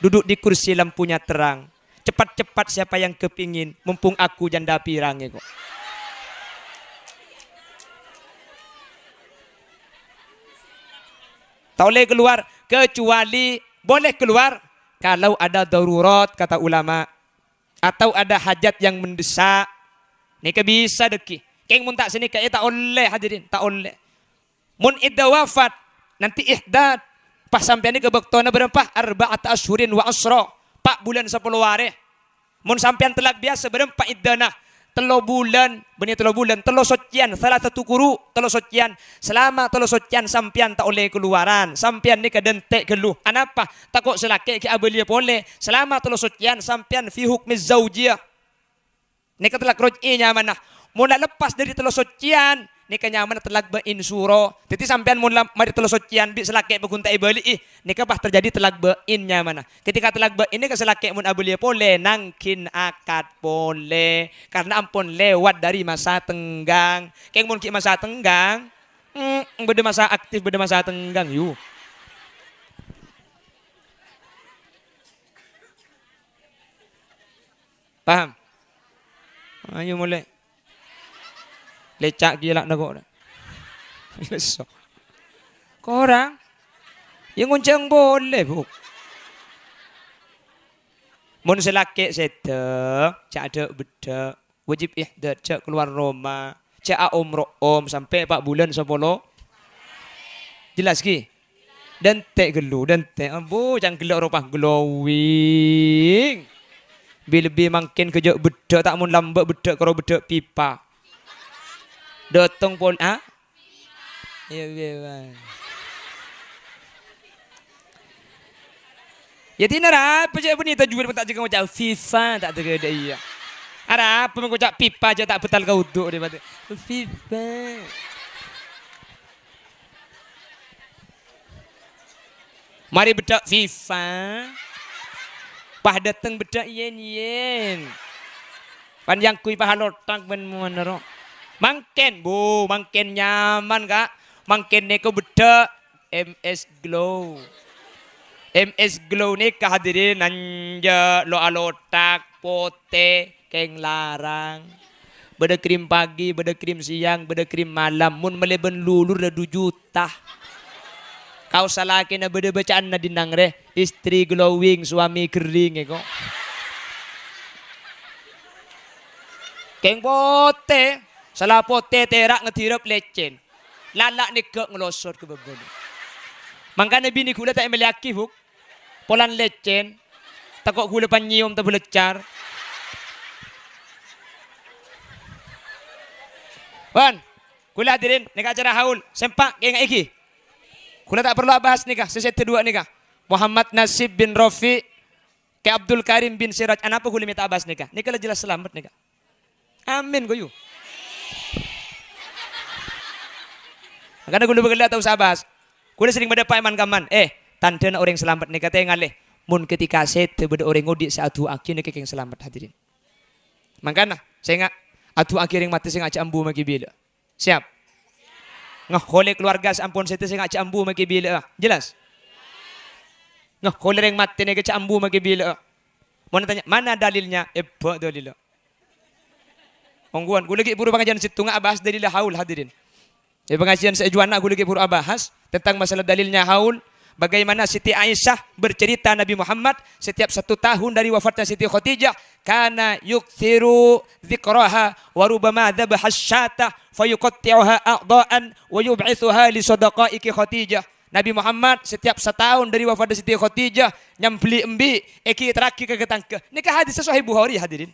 Duduk di kursi lampunya terang. Cepat-cepat siapa yang kepingin, mumpung aku janda pirang," ko'. Ta' ollè kalowar, kecuali boleh keluar kalau ada darurat, kata ulama. Atau ada hajat yang mendesak, nèka bisa dhâggi'. Kèng mon ta' sanèka, eh, ta' ollè, hadirin, ta' ollè. Mon iddah wafat, nanti ihdad. Pas sampèyan nèka bâktona bârâmpa? Arba'ata asyhurin wa asyra. Pa' bulân sapolo arè. Mon sampèyan tellak biyasa, bârâmpa iddahna? Tello bulân, bânnè tello bulân, tello soccèyan, salasatu quru', tello soccèyan. Salama tello soccèyan sampèyan ta' ollè kalowaran, sampèyan nèka dântè' ghâllu. Anapa? Tako' sè lakè' ghi' abâliyâ polè. Salama tello soccèyan sampèyan fi hukmi zaujiyah. Nèka tellak roj'i nyamana. Mon la leppas dâri tello soccèyan, nèka nyamana tellak bâ' insuro. Dhâddhi sampèyan mon la marè tello soccèyan bi' sè lakè' pagghun ta' èbâli'i, nèka pas terjadi tellak bâ'in nyamana. Ketika tellak bâ'in nèka sè lakè' mon abâliyâ polè, nangghing akad polè. Karena ampon lewat dari masa tenggang. Kèng mon ghi' masa tenggang, mm, bâdâ masa aktif, bâdâ masa tenggang, yu. Paham? Ayo molè. Lèca' ghi' la' nako'. Lesso. Korang. Yâ ngoncang polè, Bu. Mon sè lakè' sèdhâ, jhâ' adhâ'-beddhâ', wajib ihdad, jhâ' kalowar roma. Jâ' aomro'om sampè' pa' bulân sapolo. Jelas, ghi? Dânte' ghâllu, dânte'. Ambu, can ghellâ' ropa glowing. Bi-, lebbi mangkèn ghâjâ' beddhâ', ta' mon lambâ' beddhâ' karo beddhâ' pipa. Dâteng pol-, ha? Iyâ, iyâ, Bang. Yâ, dinah arapa jâ' bânnè tajwid ta' jâgâ ngoca' FIFA, ta' jâgâ dâ' iyâ. Arapa mèng ngoca' pipa jâ' ta' bâtal ka wudu' rè pate. FIFA. Marè beddhâ' FIFA. Pas dâteng beddhâ' yen-yen. Pan yangkuy pas alotthak bân mon ro. Mangkèn, Bu, mangkèn nyaman, Ka'. Mangkèn nèko beddhâ' M S Glow. M S Glow nèka, hadirin, anja' lo alotthak, potè, kèng larang. Bâdâ krim pagi, bâdâ krim siang, bâdâ krim malam. Mon mellè bân lulur la du juta. Kaos salakèna bâdâ bâca'anna dinna' rè, istri glowing, suami kering, èko. Kèng potè, sala potè tèra' ngadirep lècèn. Lala' nèghâ' nglosot ka bâbâna. Mangkana binè ghulâ ta' èmellèyaghi, Bu'. Polana lècèn. Tako' ghulâ panyèyom tabâleccar. Wan, ghulâ hadirin, nèka acara haul. Sempa', kènga'è ghi. Ghulâ ta' parlo abahas nèka, sè sèdhâ duwâ' nèka. Muhammad Nasib bin Rafi, Kè Abdul Karim bin Siraj. Anapa ghulâ mè' ta' abahas nèka? Nèka la jelas salamet nèka. Amin, ghuyu. Mangkana ghulâ bâkal ta' osa abahas. Ghulâ serrèng madhâpa' è man-kamman. Eh, tandhâna orèng salamet nèka, tèngalè. Mon ketika sèdhâ bâdâ orèng odi' sè adu'aaghi nèka kèng salamet, hadirin. Mangkana, sènga', adu'aaghi orèng matè sènga' jhâ' ambu maghi bilâ'â. Siap? Ngaholè kalowarga sè ampon sèdhâ sènga' jhâ' ambu maghi bilâ'â. Jelas? Ngaholè orèng matè nèka jhâ' ambu maghi bilâ'â. Mon atanya, "Mana dalilnya?" Ebbâ' dalilla. Ongghuwân, ghulâ ghi' bhuru pangajiân sèttonga abahas dalilla haul, hadirin. È pangajiân sè è juwâna ghulâ ghi' bhuru abahas tentang masalah dalilnya haul, bagaimana Siti Aisyah bercerita Nabi Muhammad setiap satu tahun dari wafatnya Siti Khadijah, kana yuktsiru dzikraha wa rubbama dzabaha syata fa yuqatti'uha a'dha'an wa yub'itsuha li sadaqaiki Khadijah. Nabi Muhammad setiap sataon dari wafatnya Siti Khadijah nyambelli embi', èghi terraghi ka tatangghâ. Nèka hadis sahih Bukhari, hadirin.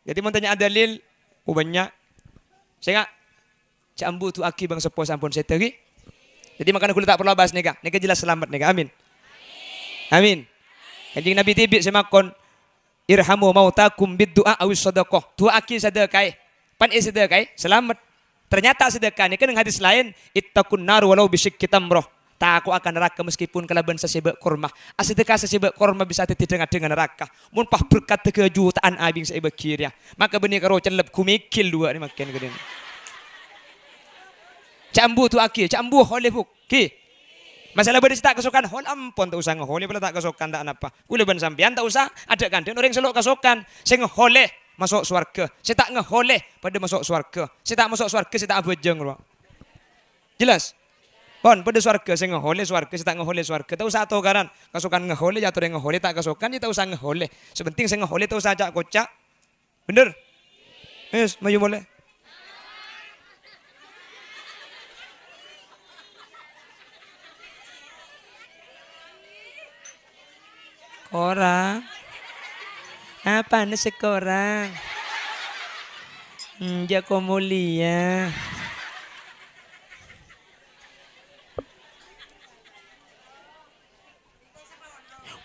Dhâddhi, mon tanya dalil, oh, bânnya'. Sènga', jhâ' ambu du'aaghi bhângseppo sè ampon sèdhâ, ghi. Dhâddhi, mangkana ghulâ ta' parlo abahas nèka. Nèka jelas salamet nèka. Amin. Amin. Kanjeng Nabi dhibi' sè makon, "Irhamu mautakum bid du'a awis sadaqah." Du'aaghi sadhâkaè. Pan èsadhâkaè, salamet. Ternyata sedekah nèka neng hadis laèn, "Ittaqun nar walau bisyiqqi tamrah." Tako'a ka naraka meskipun kalabân sasèbâ' korma. Asedekah sasèbâ' korma bisa dhâddhi dhâng-adhângnga naraka. Mon pas berkat tèghâ juta'an abing sè èbâghi rèya. Maka bânnè karo cellep ghu mèghil duwâ' nè mangkèn ghâdhiyân. Jhâ' ambu du'aaghi, jhâ' ambu holè, Bu'. Ghi. Masalah bâdâ sè ta' kasokan, hol ampon ta' osa ngaholè, pola ta' kasokan ta' anapa. Ghulâ bân sampèyan ta' osa adhâ'-kandhâ'ân orèng sè lo' kasokan. Sè ngaholè maso' sowarghâ, sè ta' ngaholè padâ maso' sowarghâ. Sè ta' maso' sowarghâ sè ta' abhâjâng rowa. Jelas? Pon, padâ sowarghâ, sè ngaholè sowarghâ, sè ta' ngaholè sowarghâ. Ta' osa atokaran. Kasokan ngaholè, ya atorè ngaholè, ta' kasokan, ya ta' osa ngaholè. Sè penting sè ngaholè ta' osa ca'-koca'. Bhender? Wis, mayu molè. Korang? Apana sè korang? Enjâ' ko molèya.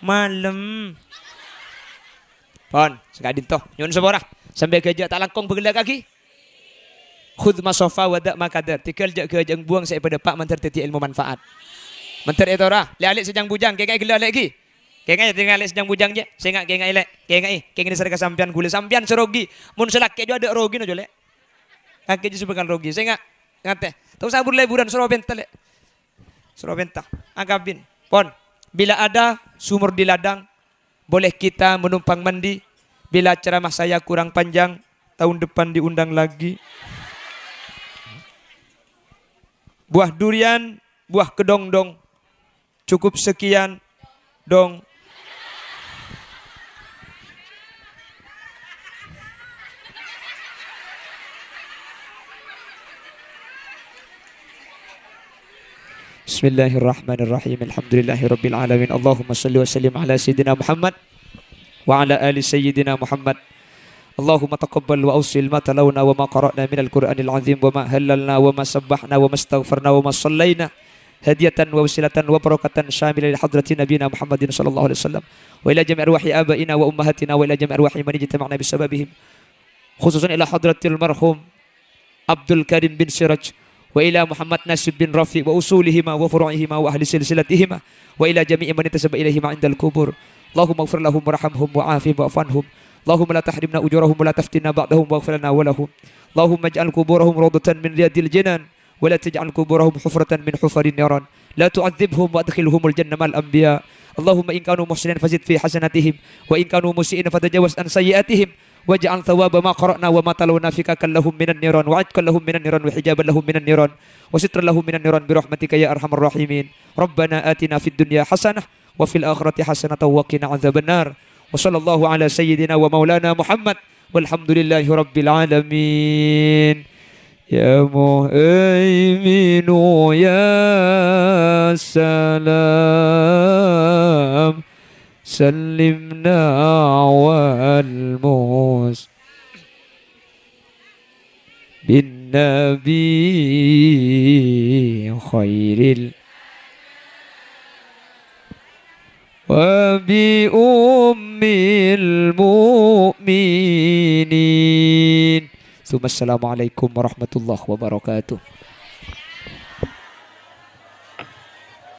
Malem. Pon, saka'dinto. Nyo'on sapora. Sampè' ghâjâ' ta' langkong bhâghellâ'aghi. Khudz ma shafa wa da' ma kadar. Tèghâl jâ'-ghâjâ'ân buwâng sè èpadâpa' mandhâr dhâddhi èlmo manfaat. Mandhâr ètora. Lè'-alè' sè jâng-bujâng. Kènga'è ghellâ' alè' ghi. Kènga'è, tèghâl alè' sè jâng-bujâng, jâ'. Sènga' kènga'è, lè'. Kènga'è. Kènga'è sèrè ka sampèyan ghulâ. Sampèyan sè rogi. Mon sè lakè' jâ' adâ' rogina, jâ', lè'. Lakè' jâ' sè bhâkal rogi. Sènga'. Ngatè. Ta' osa bur-lèburân, soro pènta, lè'. Soro pènta. Akabin. Pon. Bila ada sumur di ladang, boleh kita menumpang mandi. Bila ceramah saya kurang panjang, tahun depan diundang lagi. Buah durian, buah kedondong. Cukup sekian, dong. بسم الله الرحمن الرحيم. الحمد لله رب العالمين. اللهم صل وسلم على سيدنا محمد وعلى آل سيدنا محمد. اللهم تقبل وأوصل ما تلونا وما قرأنا من القرآن العظيم وما هللنا وما سبحنا وما استغفرنا وما صلينا هدية ووسيلة وبركة شاملة لحضرة نبينا محمد صلى الله عليه وسلم وإلى جميع أرواح آبائنا وأمهاتنا وإلى جميع أرواح من اجتمعنا بسببهم، خصوصا إلى حضرة المرحوم عبد الكريم بن سراج وإلى محمد ناصر بن رفيع وأصولهما وفروعهما وأهل سلسلتهما وإلى جميع من انتسب إليهما عند القبور. اللهم اغفر لهم وارحمهم وعافهم واعف عنهم. اللهم لا تحرمنا أجورهم ولا تفتنا بعدهم واغفر لنا ولهم. اللهم اجعل قبورهم روضة من رياض الجنان ولا تجعل قبورهم حفرة من حفر النيران. لا تعذبهم وأدخلهم الجنة مع الأنبياء. اللهم إن كانوا محسنين فزد في حسناتهم، وإن كانوا مسيئين فتجاوز عن سيئاتهم، واجعل ثواب ما قرأنا وما تلونا فكاكا لهم من النيران، وعتقا لهم من النيران، وحجابا لهم من النيران، وسترا لهم من النيران برحمتك يا أرحم الراحمين. ربنا آتنا في الدنيا حسنة وفي الآخرة حسنة وقنا عذاب النار. وصلى الله على سيدنا ومولانا محمد والحمد لله رب العالمين. يا مهيمن يا سلام، سلمنا والمس بالنبي خير ال-، وبأم المؤمنين. ثم السلام عليكم ورحمة الله وبركاته.